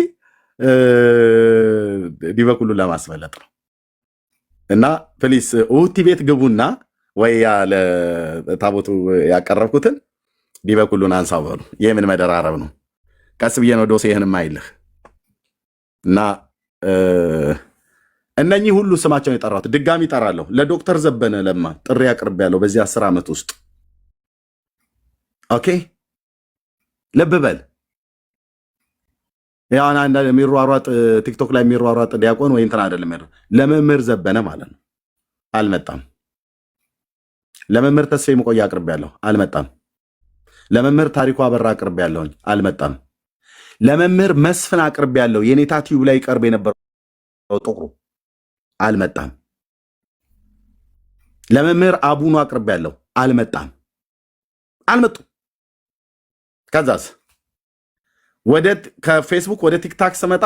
ዲበኩሉን ለማስመለጥ ነው። እና please ውቲ ቤት ግቡና ወይ ለታቦቱ ያቀረብኩትን ዲበኩሉን አንሳው በሉ። ይህ ምን መደራረብ ነው? ቀስ ብዬ ነው ዶሴህንም አይልህ። እና እነኚህ ሁሉ ስማቸውን የጠራሁት ድጋሚ እጠራለሁ። ለዶክተር ዘበነ ለማ ጥሪ አቅርቤያለሁ በዚህ 10 ዓመት ውስጥ። Okay፣ ልብ በል። ያው አንዳንድ የሚሯሯጥ ቲክቶክ ላይ የሚሯሯጥ ዲያቆን ወይ እንትን አይደለም ያለው፣ ለመምህር ዘበነ ማለት ነው። አልመጣም። ለመምህር ተስፋዬ መቆያ አቅርቤያለሁ፣ አልመጣም። ለመምህር ታሪኩ አበራ አቅርቤያለሁኝ፣ አልመጣም። ለመምህር መስፍን አቅርቤያለሁ፣ የኔታ ቲዩብ ላይ ቀርብ የነበረው ጥቁሩ፣ አልመጣም። ለመምህር አቡኑ አቅርቤያለሁ፣ አልመጣም። አልመጡም። ከዛስ ወደ ከፌስቡክ ወደ ቲክታክ ስመጣ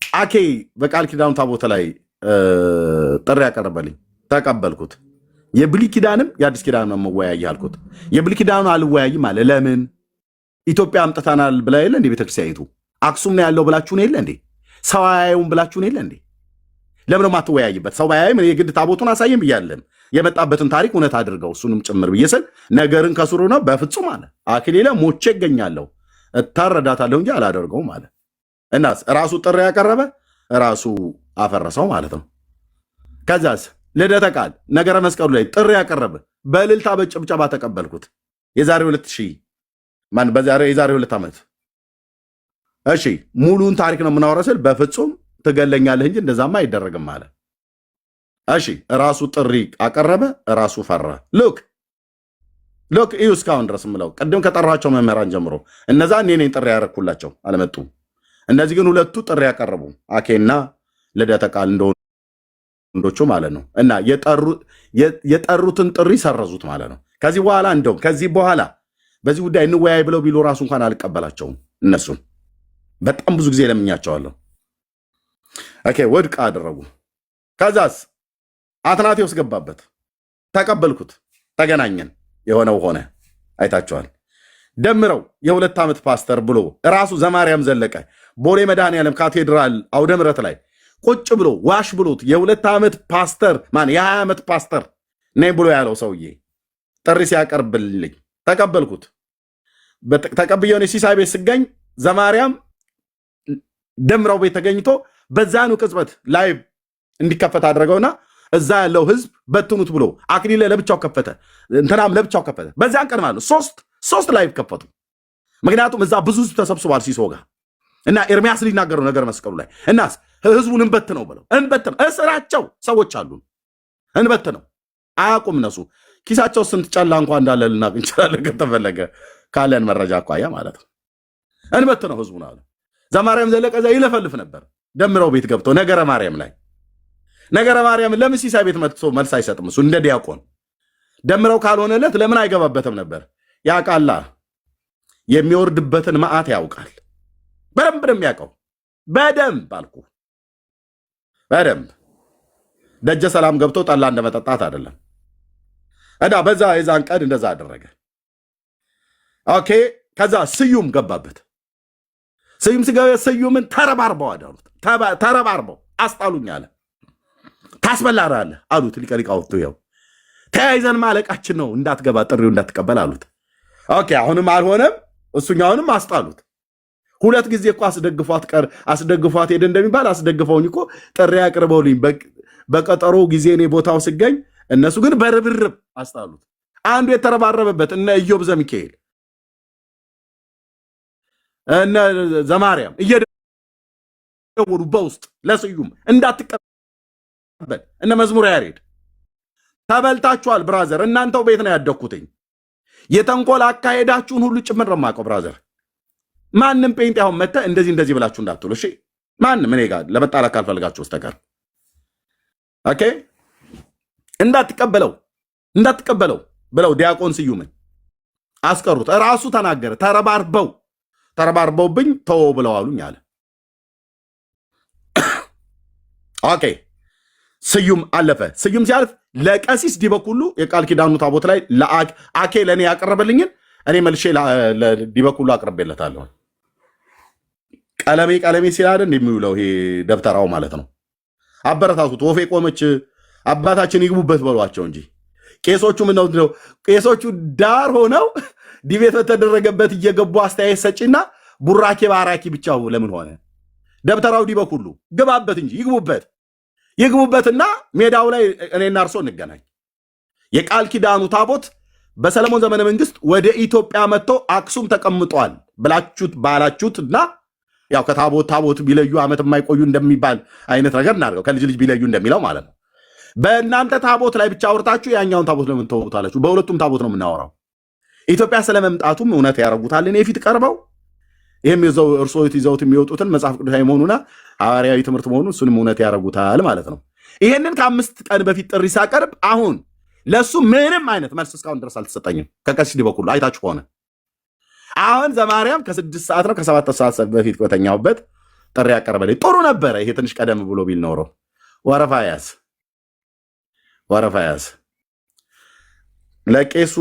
አኬ በቃል ኪዳኑ ታቦተ ላይ ጥሪ ያቀረበልኝ ተቀበልኩት። የብሉይ ኪዳንም የአዲስ ኪዳን ነው መወያይ አልኩት። የብሉይ ኪዳኑ አልወያይም አለ። ለምን? ኢትዮጵያ አምጥተናል ብላ የለ እንዴ? ቤተክርስቲያኒቱ አክሱም ነው ያለው ብላችሁን የለ እንዴ? ሰው አያየውም ብላችሁን የለ እንዴ? ለምን ነው የማትወያይበት? ሰው ባያይም የግድ ታቦቱን አሳይም ብያለን። የመጣበትን ታሪክ እውነት አድርገው እሱንም ጭምር ብዬ ስል ነገርን ከስሩ ነው በፍጹም አለ። አክሊለ ሞቼ እገኛለሁ እታረዳታለሁ እንጂ አላደርገውም አለ። እናስ ራሱ ጥሪ ያቀረበ ራሱ አፈረሰው ማለት ነው። ከዛስ ልደተ ቃል ነገረ መስቀሉ ላይ ጥሪ ያቀረበ በእልልታ በጭብጨባ ተቀበልኩት። የዛሬ 2000 ማን በዛሬ የዛሬ 2 ዓመት። እሺ ሙሉን ታሪክ ነው የምናወራው ስል በፍጹም ትገለኛለህ እንጂ እንደዛማ አይደረግም አለ። እሺ ራሱ ጥሪ አቀረበ፣ ራሱ ፈራ። Look, look፣ እዩ እስካሁን ድረስ የምለው ቅድም ከጠራቸው መምህራን ጀምሮ እነዛ እኔ ነኝ ጥሪ ያደረኩላቸው፣ አልመጡም። እነዚህ ግን ሁለቱ ጥሪ ያቀረቡ አኬና ልደተ ቃል እንደ ወንዶቹ ማለት ነው። እና የጠሩትን ጥሪ ሰረዙት ማለት ነው። ከዚህ በኋላ እንደውም ከዚህ በኋላ በዚህ ጉዳይ እንወያይ ብለው ቢሉ ራሱ እንኳን አልቀበላቸውም። እነሱን በጣም ብዙ ጊዜ ለምኛቸዋለሁ። Okay፣ ውድቅ አደረጉ። ከዛስ አትናቴዎስ ገባበት፣ ተቀበልኩት፣ ተገናኘን፣ የሆነው ሆነ። አይታችኋል። ደምረው የ2 ዓመት ፓስተር ብሎ ራሱ ዘማርያም ዘለቀ ቦሌ መድኃኔዓለም ካቴድራል አውደ ምሕረት ላይ ቁጭ ብሎ ዋሽ ብሎት የ2 ዓመት ፓስተር ማን የ20 ዓመት ፓስተር ነኝ ብሎ ያለው ሰውዬ ጥሪ ሲያቀርብልኝ ተቀበልኩት። ተቀብየው እኔ ሲሳይ ቤት ስገኝ ዘማርያም ደምረው ቤት ተገኝቶ በዛኑ ቅጽበት live እንዲከፈት አድረገውና እዛ ያለው ህዝብ በትኑት ብሎ አክሊለ ለብቻው ከፈተ፣ እንትናም ለብቻው ከፈተ። በዚያን ቀን ማለት ነው ሶስት ሶስት live ከፈቱ። ምክንያቱም እዛ ብዙ ህዝብ ተሰብስቧል ሲሶ ጋር እና ኤርሚያስ ሊናገረው ነገር መስቀሉ ላይ እናስ ህዝቡን እንበት ነው ብለው እንበት ነው እስራቸው ሰዎች አሉ እንበት ነው አያውቁም። እነሱ ኪሳቸው ስንት ጨላ እንኳ እንዳለ ልናውቅ እንችላለን ከተፈለገ ካለን መረጃ አኳያ ማለት ነው። እንበት ነው ህዝቡን አሉ። ዘማርያም ዘለቀ እዛ ይለፈልፍ ነበር። ደምረው ቤት ገብቶ ነገረ ማርያም ላይ ነገረ ማርያም ለምን ሲሳይ ቤት መጥቶ መልስ አይሰጥም? እሱ እንደ ዲያቆን ደምረው ካልሆነለት ለምን አይገባበትም ነበር? ያውቃላ፣ የሚወርድበትን መዓት ያውቃል። በደንብ ነው የሚያውቀው። በደንብ አልኩ፣ በደንብ ደጀ ሰላም ገብቶ ጠላ እንደመጠጣት አይደለም። እና በዛ የዛን ቀን እንደዛ አደረገ። Okay፣ ከዛ ስዩም ገባበት። ስዩም ሲገባ ስዩምን ተረባርበው አዳኑት። ተረባርበው አስጣሉኝ አለ። ታስበላራለህ አሉት ሊቀ ሊቃውንቱ። ይኸው ተያይዘን ማለቃችን ነው፣ እንዳትገባ ጥሪው እንዳትቀበል አሉት። Okay፣ አሁንም አልሆነም፣ እሱኛውንም አስጣሉት። ሁለት ጊዜ እኮ አስደግፏት ቀር አስደግፏት ሄደ እንደሚባል አስደግፈውኝ እኮ ጥሪ አቅርበውልኝ በቀጠሮ ጊዜ እኔ ቦታው ስገኝ እነሱ ግን በርብርብ አስጣሉት። አንዱ የተረባረበበት እነ ኢዮብ ዘሚካኤል እነ ዘማርያም እየደወሉ በውስጥ ለስዩም እንዳትቀበል እነ መዝሙር ያሬድ ተበልታችኋል። Brother፣ እናንተው ቤት ነው ያደግኩትኝ። የተንኮል አካሄዳችሁን ሁሉ ጭምር ነው የማውቀው brother። ማንም ጴንጤ አሁን መጥተህ እንደዚህ እንደዚህ ብላችሁ እንዳትሉ እሺ። ማንም እኔ ጋር ለመጣላት ካልፈልጋችሁ በስተቀር okay። እንዳትቀበለው እንዳትቀበለው ብለው ዲያቆን ስዩምን አስቀሩት። እራሱ ተናገረ። ተረባርበውብኝ ተወው ብለው አሉኝ አለ። Okay ስዩም አለፈ። ስዩም ሲያልፍ ለቀሲስ ዲበኩሉ የቃል ኪዳኑ ታቦት ላይ አኬ ለእኔ ያቀረበልኝን እኔ መልሼ ዲበኩሉ አቅርቤለታለሁ። ቀለሜ ቀለሜ ሲል አይደል የሚውለው ይሄ ደብተራው ማለት ነው። አበረታቱት። ወፌ ቆመች አባታችን ይግቡበት በሏቸው እንጂ ቄሶቹ ምን ነው ቄሶቹ ዳር ሆነው debate በተደረገበት እየገቡ አስተያየት ሰጪና ቡራኬ ባራኪ ብቻው ለምን ሆነ? ደብተራው ዲበኩሉ ግባበት እንጂ ይግቡበት ይግቡበትና ሜዳው ላይ እኔና እርሶ እንገናኝ። የቃል ኪዳኑ ታቦት በሰለሞን ዘመነ መንግስት ወደ ኢትዮጵያ መጥቶ አክሱም ተቀምጧል ብላችሁት ባላችሁትና ያው ከታቦት ታቦት ቢለዩ ዓመት የማይቆዩ እንደሚባል አይነት ነገር እናድርገው። ከልጅ ልጅ ቢለዩ እንደሚለው ማለት ነው። በእናንተ ታቦት ላይ ብቻ አውርታችሁ ያኛውን ታቦት ለምን ተውታላችሁ? በሁለቱም ታቦት ነው የምናወራው። ኢትዮጵያ ስለመምጣቱም እውነት ያደርጉታል። እኔ ፊት ቀርበው ይህም ይዘው እርስዎ ይዘውት የሚወጡትን መጽሐፍ ቅዱሳዊ መሆኑና ሐዋርያዊ ትምህርት መሆኑን እሱንም እውነት ያደርጉታል ማለት ነው። ይሄንን ከ5 ቀን በፊት ጥሪ ሳቀርብ አሁን ለእሱ ምንም አይነት መልስ እስካሁን ድረስ አልተሰጠኝም። ከቀሲስ ዲበኩሉ አይታችሁ ከሆነ አሁን ዘማርያም ከ6 ሰዓት ነው ከ7 ሰዓት በፊት በተኛሁበት ጥሪ ያቀረበልኝ ጥሩ ነበረ። ይሄ ትንሽ ቀደም ብሎ ቢል ኖሮ ወረፋ ያዝ፣ ወረፋ ያዝ። ለቄሱ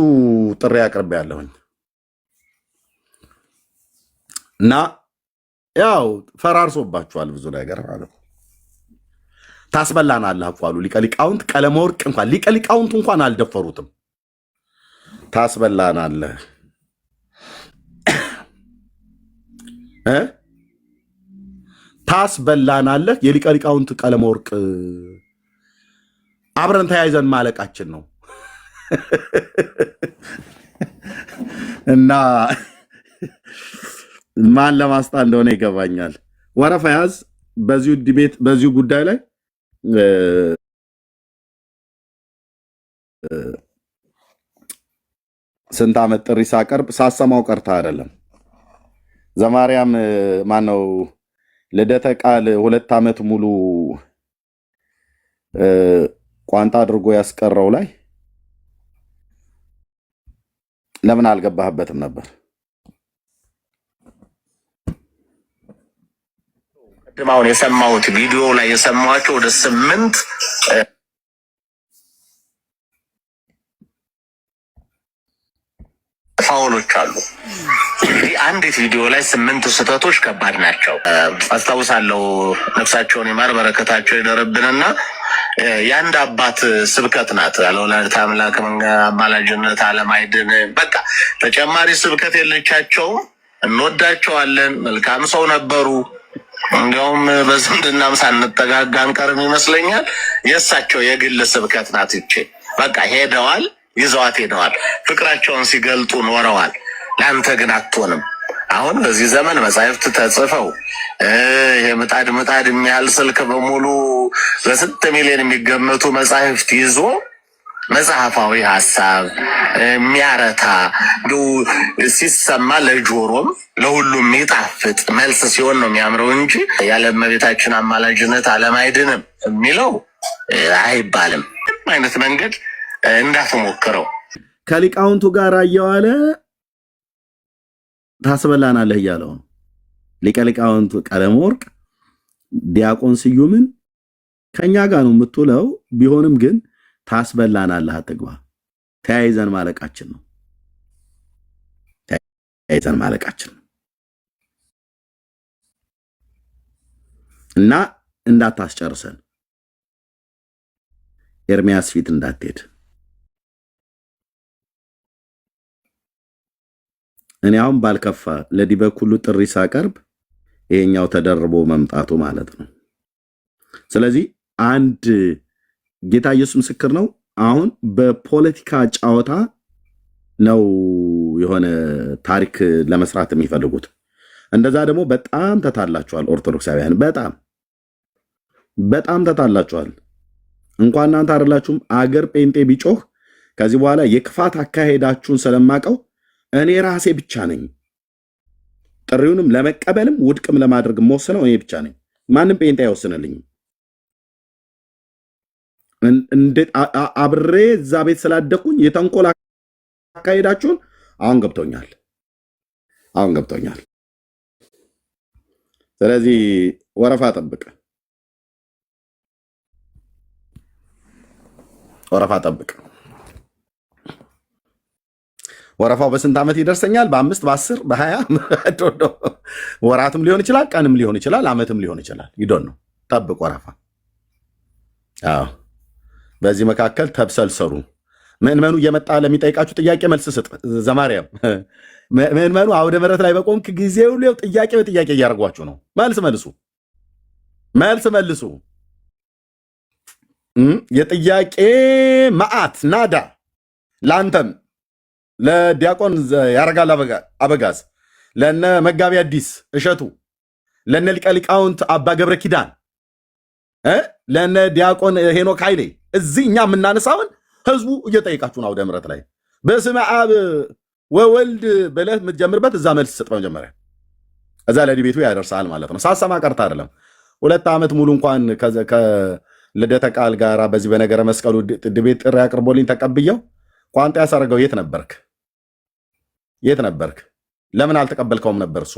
ጥሪ አቅርቤ ያለሁኝ እና ያው ፈራርሶባችኋል ብዙ ነገር ማለት ነው። ታስበላናለህ እኮ አሉ ሊቀ ሊቃውንት ቀለመወርቅ እንኳን ሊቀ ሊቃውንቱ እንኳን አልደፈሩትም። ታስበላናለህ እ ታስበላናለህ። የሊቀ ሊቃውንት ቀለመወርቅ አብረን ተያይዘን ማለቃችን ነው እና ማን ለማስጣል እንደሆነ ይገባኛል። ወረፋ ያዝ። በዚሁ debate በዚሁ ጉዳይ ላይ ስንት ዓመት ጥሪ ሳቀርብ ሳሰማው ቀርታ አይደለም። ዘማርያም ማነው ልደተ ቃል 2 ዓመት ሙሉ ቋንጣ አድርጎ ያስቀረው ላይ ለምን አልገባህበትም ነበር? ቅድም አሁን የሰማሁት ቪዲዮ ላይ የሰማኋቸው ወደ 8 foul ኦች አሉ። እንግዲህ አንዲት ቪዲዮ ላይ 8 ስህተቶች ከባድ ናቸው። አስታውሳለሁ። ነፍሳቸውን ይማር በረከታቸው ይደርብንና የአንድ አባት ስብከት ናት። ያለ ወላዲተ አምላክ አማላጅነት ዓለም አይድን። በቃ ተጨማሪ ስብከት የለቻቸውም። እንወዳቸዋለን። መልካም ሰው ነበሩ። እንዲያውም በዝምድናም ሳንጠጋጋ አንቀርም ይመስለኛል። የእሳቸው የግል ስብከት ናት ይቼ። በቃ ሄደዋል፣ ይዘዋት ሄደዋል። ፍቅራቸውን ሲገልጡ ኖረዋል። ለአንተ ግን አትሆንም። አሁን በዚህ ዘመን መጻሕፍት ተጽፈው ይሄ ምጣድ ምጣድ የሚያህል ስልክ በሙሉ በስንት ሚሊዮን የሚገመቱ መጻሕፍት ይዞ መጽሐፋዊ ሀሳብ የሚያረታ እንዲሁ ሲሰማ ለጆሮም ለሁሉም የሚጣፍጥ መልስ ሲሆን ነው የሚያምረው እንጂ ያለ እመቤታችን አማላጅነት ዓለም አይድንም የሚለው አይባልም። ምንም አይነት መንገድ እንዳትሞክረው። ከሊቃውንቱ ጋር እየዋለ ታስበላናለህ እያለው ነው። ሊቀ ሊቃውንቱ ቀለመወርቅ ዲያቆን ስዩምን ከኛ ጋር ነው የምትውለው፣ ቢሆንም ግን ታስበላናለህ፣ አትግባ፣ ተያይዘን ማለቃችን ነው፣ ተያይዘን ማለቃችን ነው እና እንዳታስጨርሰን፣ ኤርሚያስ ፊት እንዳትሄድ። እኔ አሁን ባልከፋ ለዲበኩሉ ጥሪ ሳቀርብ ይሄኛው ተደርቦ መምጣቱ ማለት ነው። ስለዚህ አንድ ጌታ ኢየሱስ ምስክር ነው። አሁን በፖለቲካ ጨዋታ ነው የሆነ ታሪክ ለመስራት የሚፈልጉት። እንደዛ ደግሞ በጣም ተታላችኋል ኦርቶዶክሳውያን በጣም በጣም ተታላችኋል። እንኳን እናንተ አይደላችሁም አገር ጴንጤ ቢጮህ ከዚህ በኋላ የክፋት አካሄዳችሁን ስለማቀው እኔ ራሴ ብቻ ነኝ ጥሪውንም ለመቀበልም ውድቅም ለማድረግ የምወስነው እኔ ብቻ ነኝ። ማንም ጴንጤ አይወስንልኝም። እንዴት አብሬ እዛ ቤት ስላደኩኝ የተንኮል አካሄዳችሁን አሁን ገብቶኛል። አሁን ገብቶኛል። ስለዚህ ወረፋ ጠብቅ፣ ወረፋ ጠብቅ። ወረፋው በስንት ዓመት ይደርሰኛል? በ5 በ10 በ20 I don't know። ወራትም ሊሆን ይችላል፣ ቀንም ሊሆን ይችላል፣ ዓመትም ሊሆን ይችላል። You don't know። ጠብቅ ወረፋ። አዎ፣ በዚህ መካከል ተብሰልሰሩ። ምዕመኑ እየመጣ ለሚጠይቃችሁ ጥያቄ መልስ ስጥ። ዘማርያም፣ ምዕመኑ አውደ ምሕረት ላይ በቆምክ ጊዜ ሁሉ ጥያቄ በጥያቄ እያደረጓችሁ ነው። መልስ መልሱ፣ መልስ መልሱ። የጥያቄ መዓት ናዳ ለአንተም፣ ለዲያቆን ያረጋል አበጋዝ፣ ለነ መጋቢ አዲስ እሸቱ፣ ለነ ሊቀ ሊቃውንት አባ ገብረ ኪዳን፣ ለነ ዲያቆን ሄኖክ ኃይሌ፣ እዚህ እኛ የምናነሳውን ህዝቡ እየጠየቃችሁ ነው። አውደ ምሕረት ላይ በስመ አብ ወወልድ ብለህ የምትጀምርበት እዛ መልስ ስጥ መጀመሪያ። እዛ ለ debate ኡ ያደርሳል ማለት ነው። ሳሰማ ቀርታ አይደለም። 2 ዓመት ሙሉ እንኳን ከልደተ ቃል ጋር በዚህ በነገረ መስቀሉ debate ጥሪ አቅርቦልኝ ተቀብየው ቋንጣ ያሳረገው የት ነበርክ? የት ነበርክ? ለምን አልተቀበልከውም ነበር? እሱ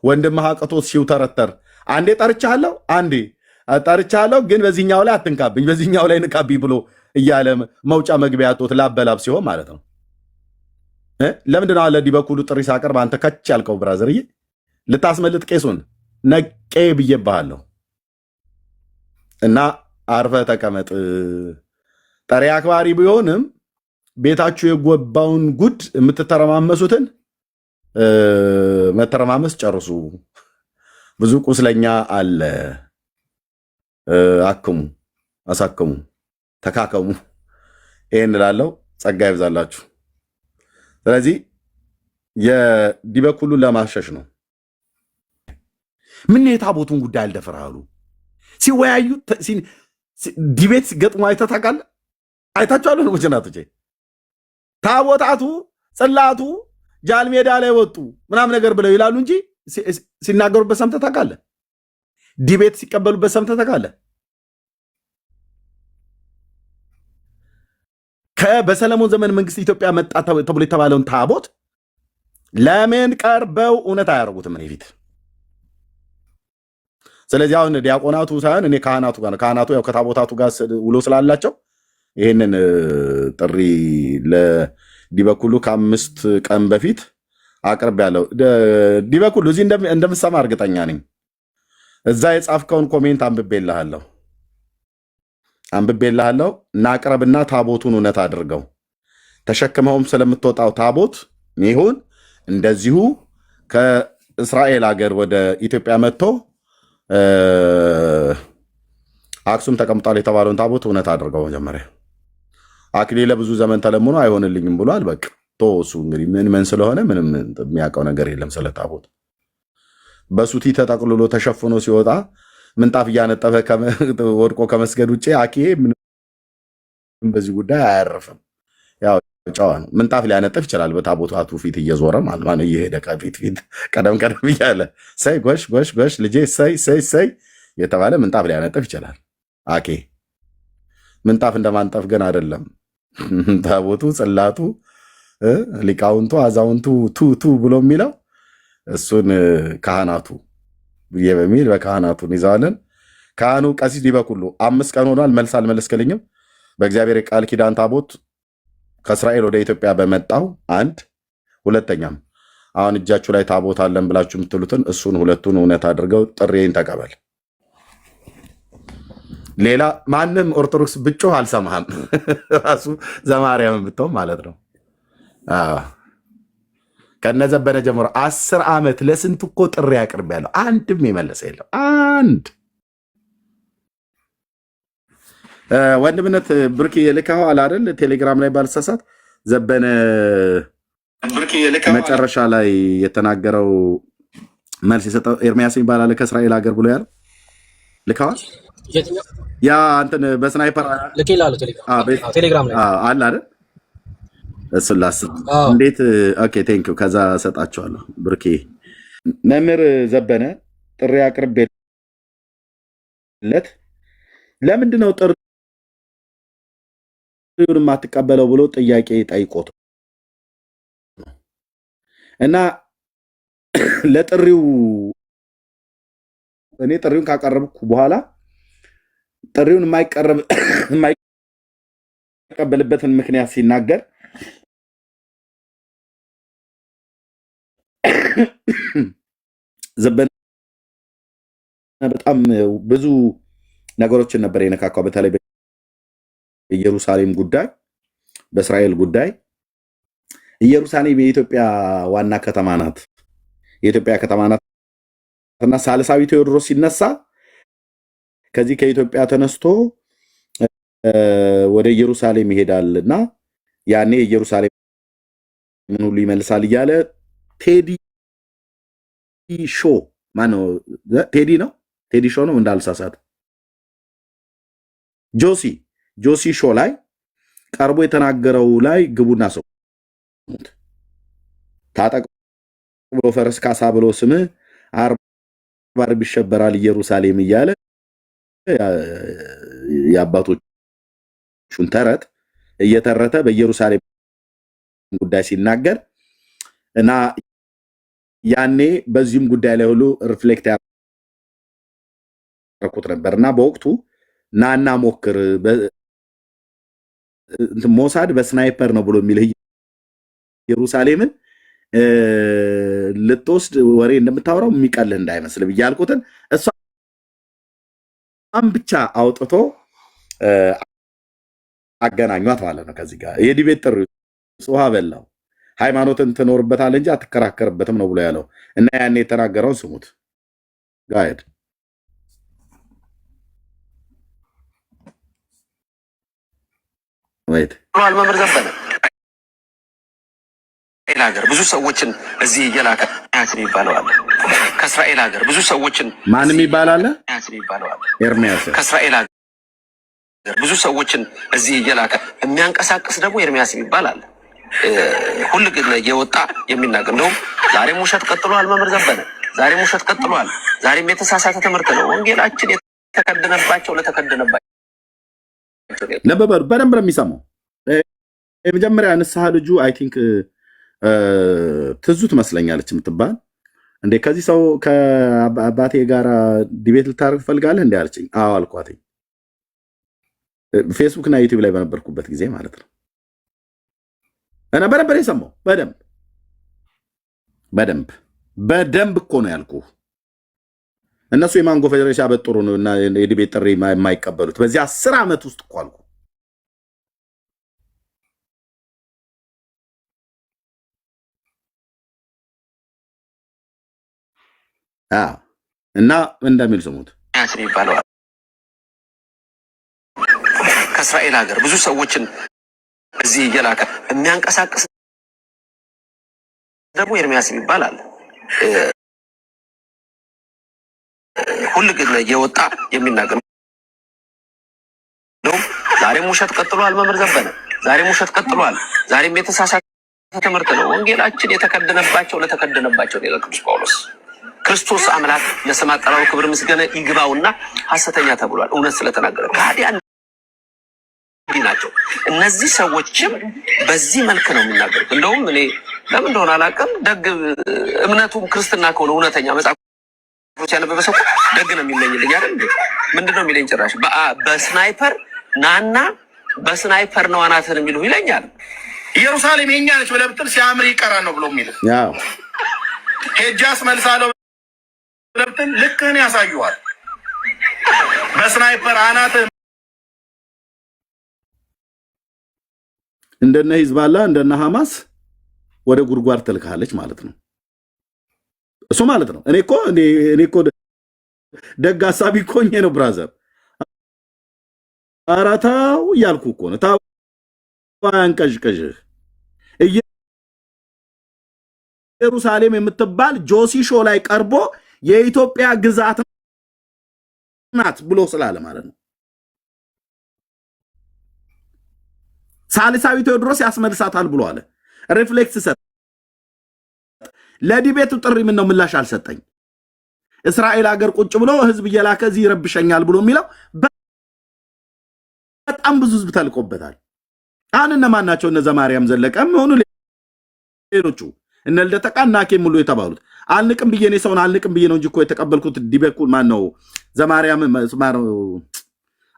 ወንድምህ አቅቶት ሲውተረተር አንዴ ጠርቻለሁ፣ አንዴ ጠርቻለሁ፣ ግን በዚህኛው ላይ አትንካብኝ፣ በዚህኛው ላይ ንካብኝ ብሎ እያለ መውጫ መግቢያ አጥቶት ላበላብ ሲሆን ማለት ነው። ለምንድን ነው ለዲበኩሉ ጥሪ ሳቀርብ አንተ ከች ያልከው? Brother ዬ፣ ልታስመልጥ ቄሱን ነቄ ብዬብሃለሁ። እና አርፈህ ተቀመጥ። ጠሪ አክባሪ ቢሆንም ቤታችሁ የጎባውን ጉድ የምትተረማመሱትን መተረማመስ ጨርሱ። ብዙ ቁስለኛ አለ። አክሙ፣ አሳክሙ፣ ተካከሙ። ይህን እላለሁ። ጸጋ ይብዛላችሁ። ስለዚህ የዲበኩሉን ለማሸሽ ነው። ምን የታቦቱን ጉዳይ አልደፍር አሉ ሲወያዩ፣ debate ገጥሞ አይተህ ታውቃለህ? አይታችኋል? ወንድሞቼ እናቶቼ፣ ታቦታቱ ጽላቱ ጃልሜዳ ላይ ወጡ ምናምን ነገር ብለው ይላሉ እንጂ ሲናገሩበት ሰምተህ ታውቃለህ? Debate ሲቀበሉበት ሰምተህ ታውቃለህ? በሰለሞን ዘመን መንግስት ኢትዮጵያ መጣ ተብሎ የተባለውን ታቦት ለምን ቀርበው እውነት አያደርጉትም? እኔ ፊት። ስለዚህ አሁን ዲያቆናቱ ሳይሆን እኔ ካህናቱ ጋር፣ ካህናቱ ያው ከታቦታቱ ጋር ውሎ ስላላቸው ይህንን ጥሪ ለዲበኩሉ ከ5 ቀን በፊት አቅርቤያለሁ። ዲበኩሉ፣ እዚህ እንደምሰማ እርግጠኛ ነኝ። እዛ የጻፍከውን comment አንብቤልሃለሁ፣ አንብቤልሃለሁ። እናቅረብና ታቦቱን እውነት አድርገው፣ ተሸክመውም ስለምትወጣው ታቦት ይሁን፣ እንደዚሁ ከእስራኤል ሀገር ወደ ኢትዮጵያ መጥቶ አክሱም ተቀምጧል የተባለውን ታቦት እውነት አድርገው መጀመሪያ። አክሊለ ብዙ ዘመን ተለምኖ አይሆንልኝም ብሏል። በቃ ቶ እሱ እንግዲህ ምን ምን ስለሆነ ምንም የሚያውቀው ነገር የለም ስለ ታቦት። በሱቲ ተጠቅልሎ ተሸፍኖ ሲወጣ ምንጣፍ እያነጠፈ ወድቆ ከመስገድ ውጭ አኬ ምንም በዚህ ጉዳይ አያርፍም። ያው ጨዋ ነው። ምንጣፍ ሊያነጥፍ ይችላል። በታቦታቱ ፊት እየዞረ ማለት ነው፣ እየሄደ ከፊት ፊት ቀደም ቀደም እያለ ሰይ ጎሽ ጎሽ ጎሽ ልጄ ሰይ ሰይ ሰይ የተባለ ምንጣፍ ሊያነጥፍ ይችላል። አኬ ምንጣፍ እንደማንጠፍ ግን አይደለም። ታቦቱ፣ ጽላቱ፣ ሊቃውንቱ፣ አዛውንቱ ቱ ቱ ብሎ የሚለው እሱን ካህናቱ ብዬ በሚል በካህናቱ እንይዘዋለን። ካህኑ ቀሲስ ዲበኩሉ 5 ቀን ሆኗል። መልስ አልመለስክልኝም። በእግዚአብሔር የቃል ኪዳን ታቦት ከእስራኤል ወደ ኢትዮጵያ በመጣው አንድ፣ ሁለተኛም አሁን እጃችሁ ላይ ታቦት አለን ብላችሁ የምትሉትን እሱን ሁለቱን እውነት አድርገው ጥሪዬን ተቀበል። ሌላ ማንም ኦርቶዶክስ ብጮህ አልሰማህም። ራሱ ዘማርያም ብትሆን ማለት ነው። አዎ። ከነዘበነ ጀምሮ 10 ዓመት ለስንት እኮ ጥሪ አቅርቤያለሁ። አንድም የመለሰ የለም። አንድ ወንድምነት ብርክ የልከኸዋል አይደል? ቴሌግራም ላይ ባልሳሳት ዘበነ መጨረሻ ላይ የተናገረው መልስ የሰጠው ኤርሚያስ የሚባል አለ ከእስራኤል ሀገር ብሎ ያለው ልከዋል። የትኛው? ያ እንትን በ sniper ልኬልሃለሁ። ቴሌግራም ቴሌግራም ላይ። አለ አይደል? እሱን ላስብ። አዎ። እንዴት? Okay, thank you። ከዛ እሰጣቸዋለሁ። ብርኬ መምህር ዘበነ ጥሪ አቅርቤለት ለምንድን ነው ጥሪውን የማትቀበለው ብሎ ጥያቄ ጠይቆት እና ለጥሪው እኔ ጥሪውን ካቀረብኩ በኋላ ጥሪውን የማይቀበልበትን ምክንያት ሲናገር ዘበነ በጣም ብዙ ነገሮችን ነበር የነካካው። በተለይ በኢየሩሳሌም ጉዳይ፣ በእስራኤል ጉዳይ። ኢየሩሳሌም የኢትዮጵያ ዋና ከተማ ናት፣ የኢትዮጵያ ከተማ ናት እና ሳልሳዊ ቴዎድሮስ ሲነሳ ከዚህ ከኢትዮጵያ ተነስቶ ወደ ኢየሩሳሌም ይሄዳል እና ያኔ ኢየሩሳሌምን ሁሉ ይመልሳል እያለ ቴዲ ሾ፣ ማነው? ቴዲ ነው፣ ቴዲ ሾ ነው እንዳልሳሳት፣ ጆሲ ሾ ላይ ቀርቦ የተናገረው ላይ ግቡና ስሙት። ታጠቅ ብሎ ፈረስ ካሳ ብሎ ስምህ ዓርብ ዓርብ ይሸበራል ኢየሩሳሌም እያለ የአባቶቹን ተረት እየተረተ በኢየሩሳሌም ጉዳይ ሲናገር እና ያኔ በዚህም ጉዳይ ላይ ሁሉ reflect ያደረኩት ነበር እና በወቅቱ ናና ሞክር፣ ሞሳድ በ sniper ነው ብሎ የሚልህ ኢየሩሳሌምን ልትወስድ ወሬ እንደምታወራው የሚቀልህ እንዳይመስል ብዬ ያልኩትን እሷን ብቻ አውጥቶ አገናኟት ማለት ነው። ከዚህ ጋር የ debate ጥሪ ውሃ በላው። ሃይማኖትን ትኖርበታል እንጂ አትከራከርበትም ነው ብሎ ያለው እና ያኔ የተናገረውን ስሙት። Go ahead. Wait. መምህር ዘበነ እስራኤል ሀገር ብዙ ሰዎችን እዚህ እየላከ የሚባለው አለ። ከእስራኤል ሀገር ብዙ ሰዎችን ማን የሚባል አለ? የሚባለው አለ። ኤርሚያስ። ከእስራኤል ሀገር ብዙ ሰዎችን እዚህ እየላከ የሚያንቀሳቅስ ደግሞ ኤርሚያስ የሚባል አለ። ሁል ጊዜ እየወጣ የሚናገር፣ እንደውም ዛሬም ውሸት ቀጥሏል። መምህር ዘበነ ዛሬም ውሸት ቀጥሏል። ዛሬም የተሳሳተ ትምህርት ነው። ወንጌላችን የተከደነባቸው ለተከደነባቸው ልብ በሉ፣ በደንብ ነው የሚሰማው። የመጀመሪያ ንስሐ ልጁ I think ትዙ ትመስለኛለች የምትባል፣ እንዴ ከዚህ ሰው ከአባቴ ጋር debate ልታደርግ ትፈልጋለህ እንዴ አለችኝ። አዎ አልኳትኝ። ፌስቡክ እና ዩቲዩብ ላይ በነበርኩበት ጊዜ ማለት ነው። እና በደንብ ነው የሰማው። በደንብ በደንብ በደንብ እኮ ነው ያልኩህ። እነሱ የማንጎ ፌዴሬሽን ያበጥሩ ነው እና የ debate ጥሪ የማይቀበሉት በዚህ 10 ዓመት ውስጥ እኮ አልኩህ። አዎ፣ እና እንደሚል ስሙት። የሚባለው አለ። ከእስራኤል ሀገር ብዙ ሰዎችን እዚህ እየላከ የሚያንቀሳቅስ ደግሞ ኤርሚያስ የሚባል አለ። ሁል ጊዜ እየወጣ የሚናገር፣ እንደውም ዛሬም ውሸት ቀጥሏል። መምህር ዘበነ ዛሬም ውሸት ቀጥሏል። ዛሬም የተሳሳተ ትምህርት ነው። ወንጌላችን የተከደነባቸው ለተከደነባቸው ይላል ቅዱስ ጳውሎስ። ክርስቶስ አምላክ ለስም አጠራሩ ክብር ምስጋና ይግባውና ሐሰተኛ ተብሏል። እውነት ስለተናገረ ከሃዲያን እንዲህ ናቸው። እነዚህ ሰዎችም በዚህ መልክ ነው የሚናገሩት። እንደውም እኔ ለምን እንደሆነ አላውቅም። ደግ እምነቱም ክርስትና ከሆነ እውነተኛ መጽሐፍ ያነበበ ሰው ደግ ነው የሚመኝልኝ አይደል እንዴ? ምንድን ነው የሚለኝ? ጭራሽ በ sniper ናና በ sniper ነው አናትህን የሚሉ ይለኛል። ኢየሩሳሌም የኛ ነች ብለህ ብትል ሲያምር ይቀራል ነው ብሎ የሚልህ። ሄጄ አስመልሳለሁ ብለህ ብትል ልክህን ያሳዩሃል። በ sniper አናትህን እንደነ ሂዝባላ እንደነ ሐማስ ወደ ጉድጓድ ትልካለች ማለት ነው። እሱ ማለት ነው። እኔ እኮ ደግ አሳቢ እኮ ሆኜ ነው brother። ኧረ ተው እያልኩ እኮ ነው። ተው አያንቀዥቅዥህ። ኢየሩሳሌም የምትባል ጆሲ ሾ ላይ ቀርቦ የኢትዮጵያ ግዛት ናት ብሎ ስላለ ማለት ነው። ሳልሳዊ ቴዎድሮስ ያስመልሳታል ብሎ አለ። Reflex ሰጥ ለ debate ኡ ጥሪ ምን ነው ምላሽ አልሰጠኝ። እስራኤል ሀገር ቁጭ ብሎ ህዝብ እየላከ እዚህ ይረብሸኛል ብሎ የሚለው በጣም ብዙ ህዝብ ተልቆበታል። አሁን እነማን ናቸው? እነ ዘማርያም ዘለቀም ሆኑ ሌሎቹ እነ ልደተቃ እና ኬም ሙሉ የተባሉት አልንቅም ብዬ እኔ ሰውን አልንቅም ብዬ ነው እንጂ እኮ የተቀበልኩት። ዲበኩ ማን ነው? ዘማርያም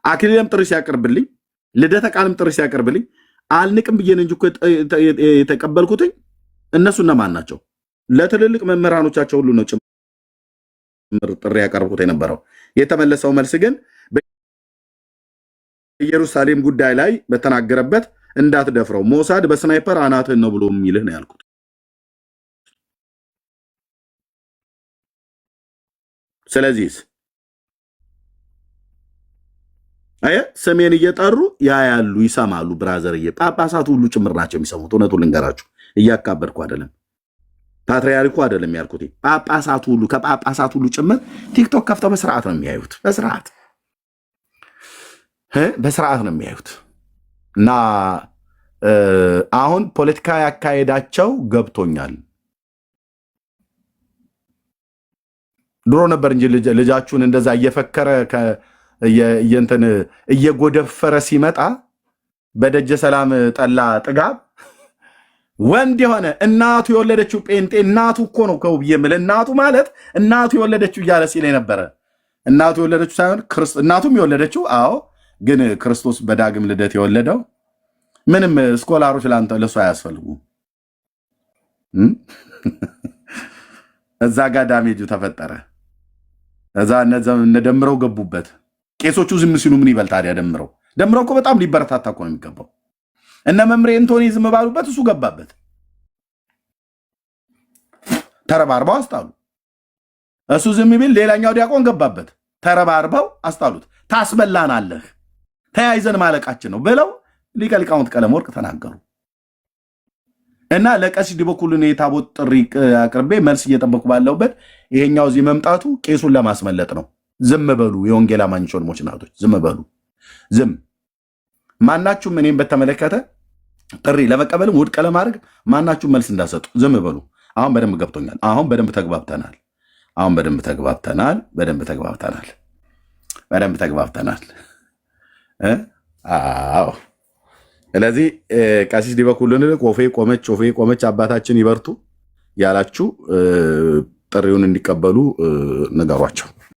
አክሊለም ጥሪ ሲያቀርብልኝ፣ ልደተ ቃልም ጥሪ ሲያቀርብልኝ አልንቅም ብዬ ነው እንጂ እኮ የተቀበልኩትኝ። እነሱ እነማን ናቸው? ለትልልቅ መምህራኖቻቸው ሁሉ ነው ጭምር ጥሪ ያቀርብኩት የነበረው። የተመለሰው መልስ ግን በኢየሩሳሌም ጉዳይ ላይ በተናገረበት እንዳትደፍረው ሞሳድ በ sniper አናትህን ነው ብሎ የሚልህ ነው ያልኩት። ስለዚህ አየ ስሜን እየጠሩ ያያሉ፣ ይሰማሉ። Brother ዬ ጳጳሳቱ ሁሉ ጭምር ናቸው የሚሰሙት። እውነቱን ልንገራችሁ፣ እያካበድኩ አይደለም፣ ፓትርያርኩ አይደለም ያልኩት። ጳጳሳቱ ሁሉ ከጳጳሳቱ ሁሉ ጭምር ቲክቶክ ከፍተው በስርዓት ነው የሚያዩት። በስርዓት በስርዓት ነው የሚያዩት። እና አሁን ፖለቲካ ያካሄዳቸው ገብቶኛል። ድሮ ነበር እንጂ ልጃችሁን እንደዛ እየፈከረ እንትን እየጎደፈረ ሲመጣ በደጀ ሰላም ጠላ ጥጋብ ወንድ የሆነ እናቱ የወለደችው ጴንጤ እናቱ እኮ ነው ከውብዬ የምልህ እናቱ ማለት እናቱ የወለደችው እያለ ሲል የነበረ እናቱ የወለደችው ሳይሆን እናቱም የወለደችው አዎ፣ ግን ክርስቶስ በዳግም ልደት የወለደው ምንም scholar ኦች ለአንተ ለእሱ አያስፈልጉም። እዛ ጋር damage ኡ ተፈጠረ። እዛ እነ ደምረው ገቡበት። ቄሶቹ ዝም ሲሉ ምን ይበል ታዲያ? ደምረው ደምረው እኮ በጣም ሊበረታታ እኮ ነው የሚገባው። እነ መምሬ እንቶኒ ዝም ባሉበት እሱ ገባበት። ተረባርበው አስጣሉ። እሱ ዝም ቢል ሌላኛው ዲያቆን ገባበት። ተረባርበው አስጣሉት። ታስበላናለህ፣ ተያይዘን ማለቃችን ነው ብለው ሊቀ ሊቃውንት ቀለመወርቅ ተናገሩ። እና ለቀሲስ ዲበኩሉን የታቦት ጥሪ አቅርቤ መልስ እየጠበቁ ባለሁበት ይሄኛው እዚህ መምጣቱ ቄሱን ለማስመለጥ ነው። ዝም በሉ የወንጌል አማኞች ወንድሞች እናቶች፣ ዝም በሉ ዝም። ማናችሁም እኔም በተመለከተ ጥሪ ለመቀበልም ውድቅ ለማድረግ ማናችሁም መልስ እንዳሰጡ ዝም በሉ። አሁን በደንብ ገብቶኛል። አሁን በደንብ ተግባብተናል። አሁን በደንብ ተግባብተናል። በደንብ ተግባብተናል። በደንብ ተግባብተናል። አዎ። ስለዚህ ቀሲስ ዲበኩሉን ወፌ ቆመች፣ ወፌ ቆመች፣ አባታችን ይበርቱ ያላችሁ ጥሪውን እንዲቀበሉ ንገሯቸው።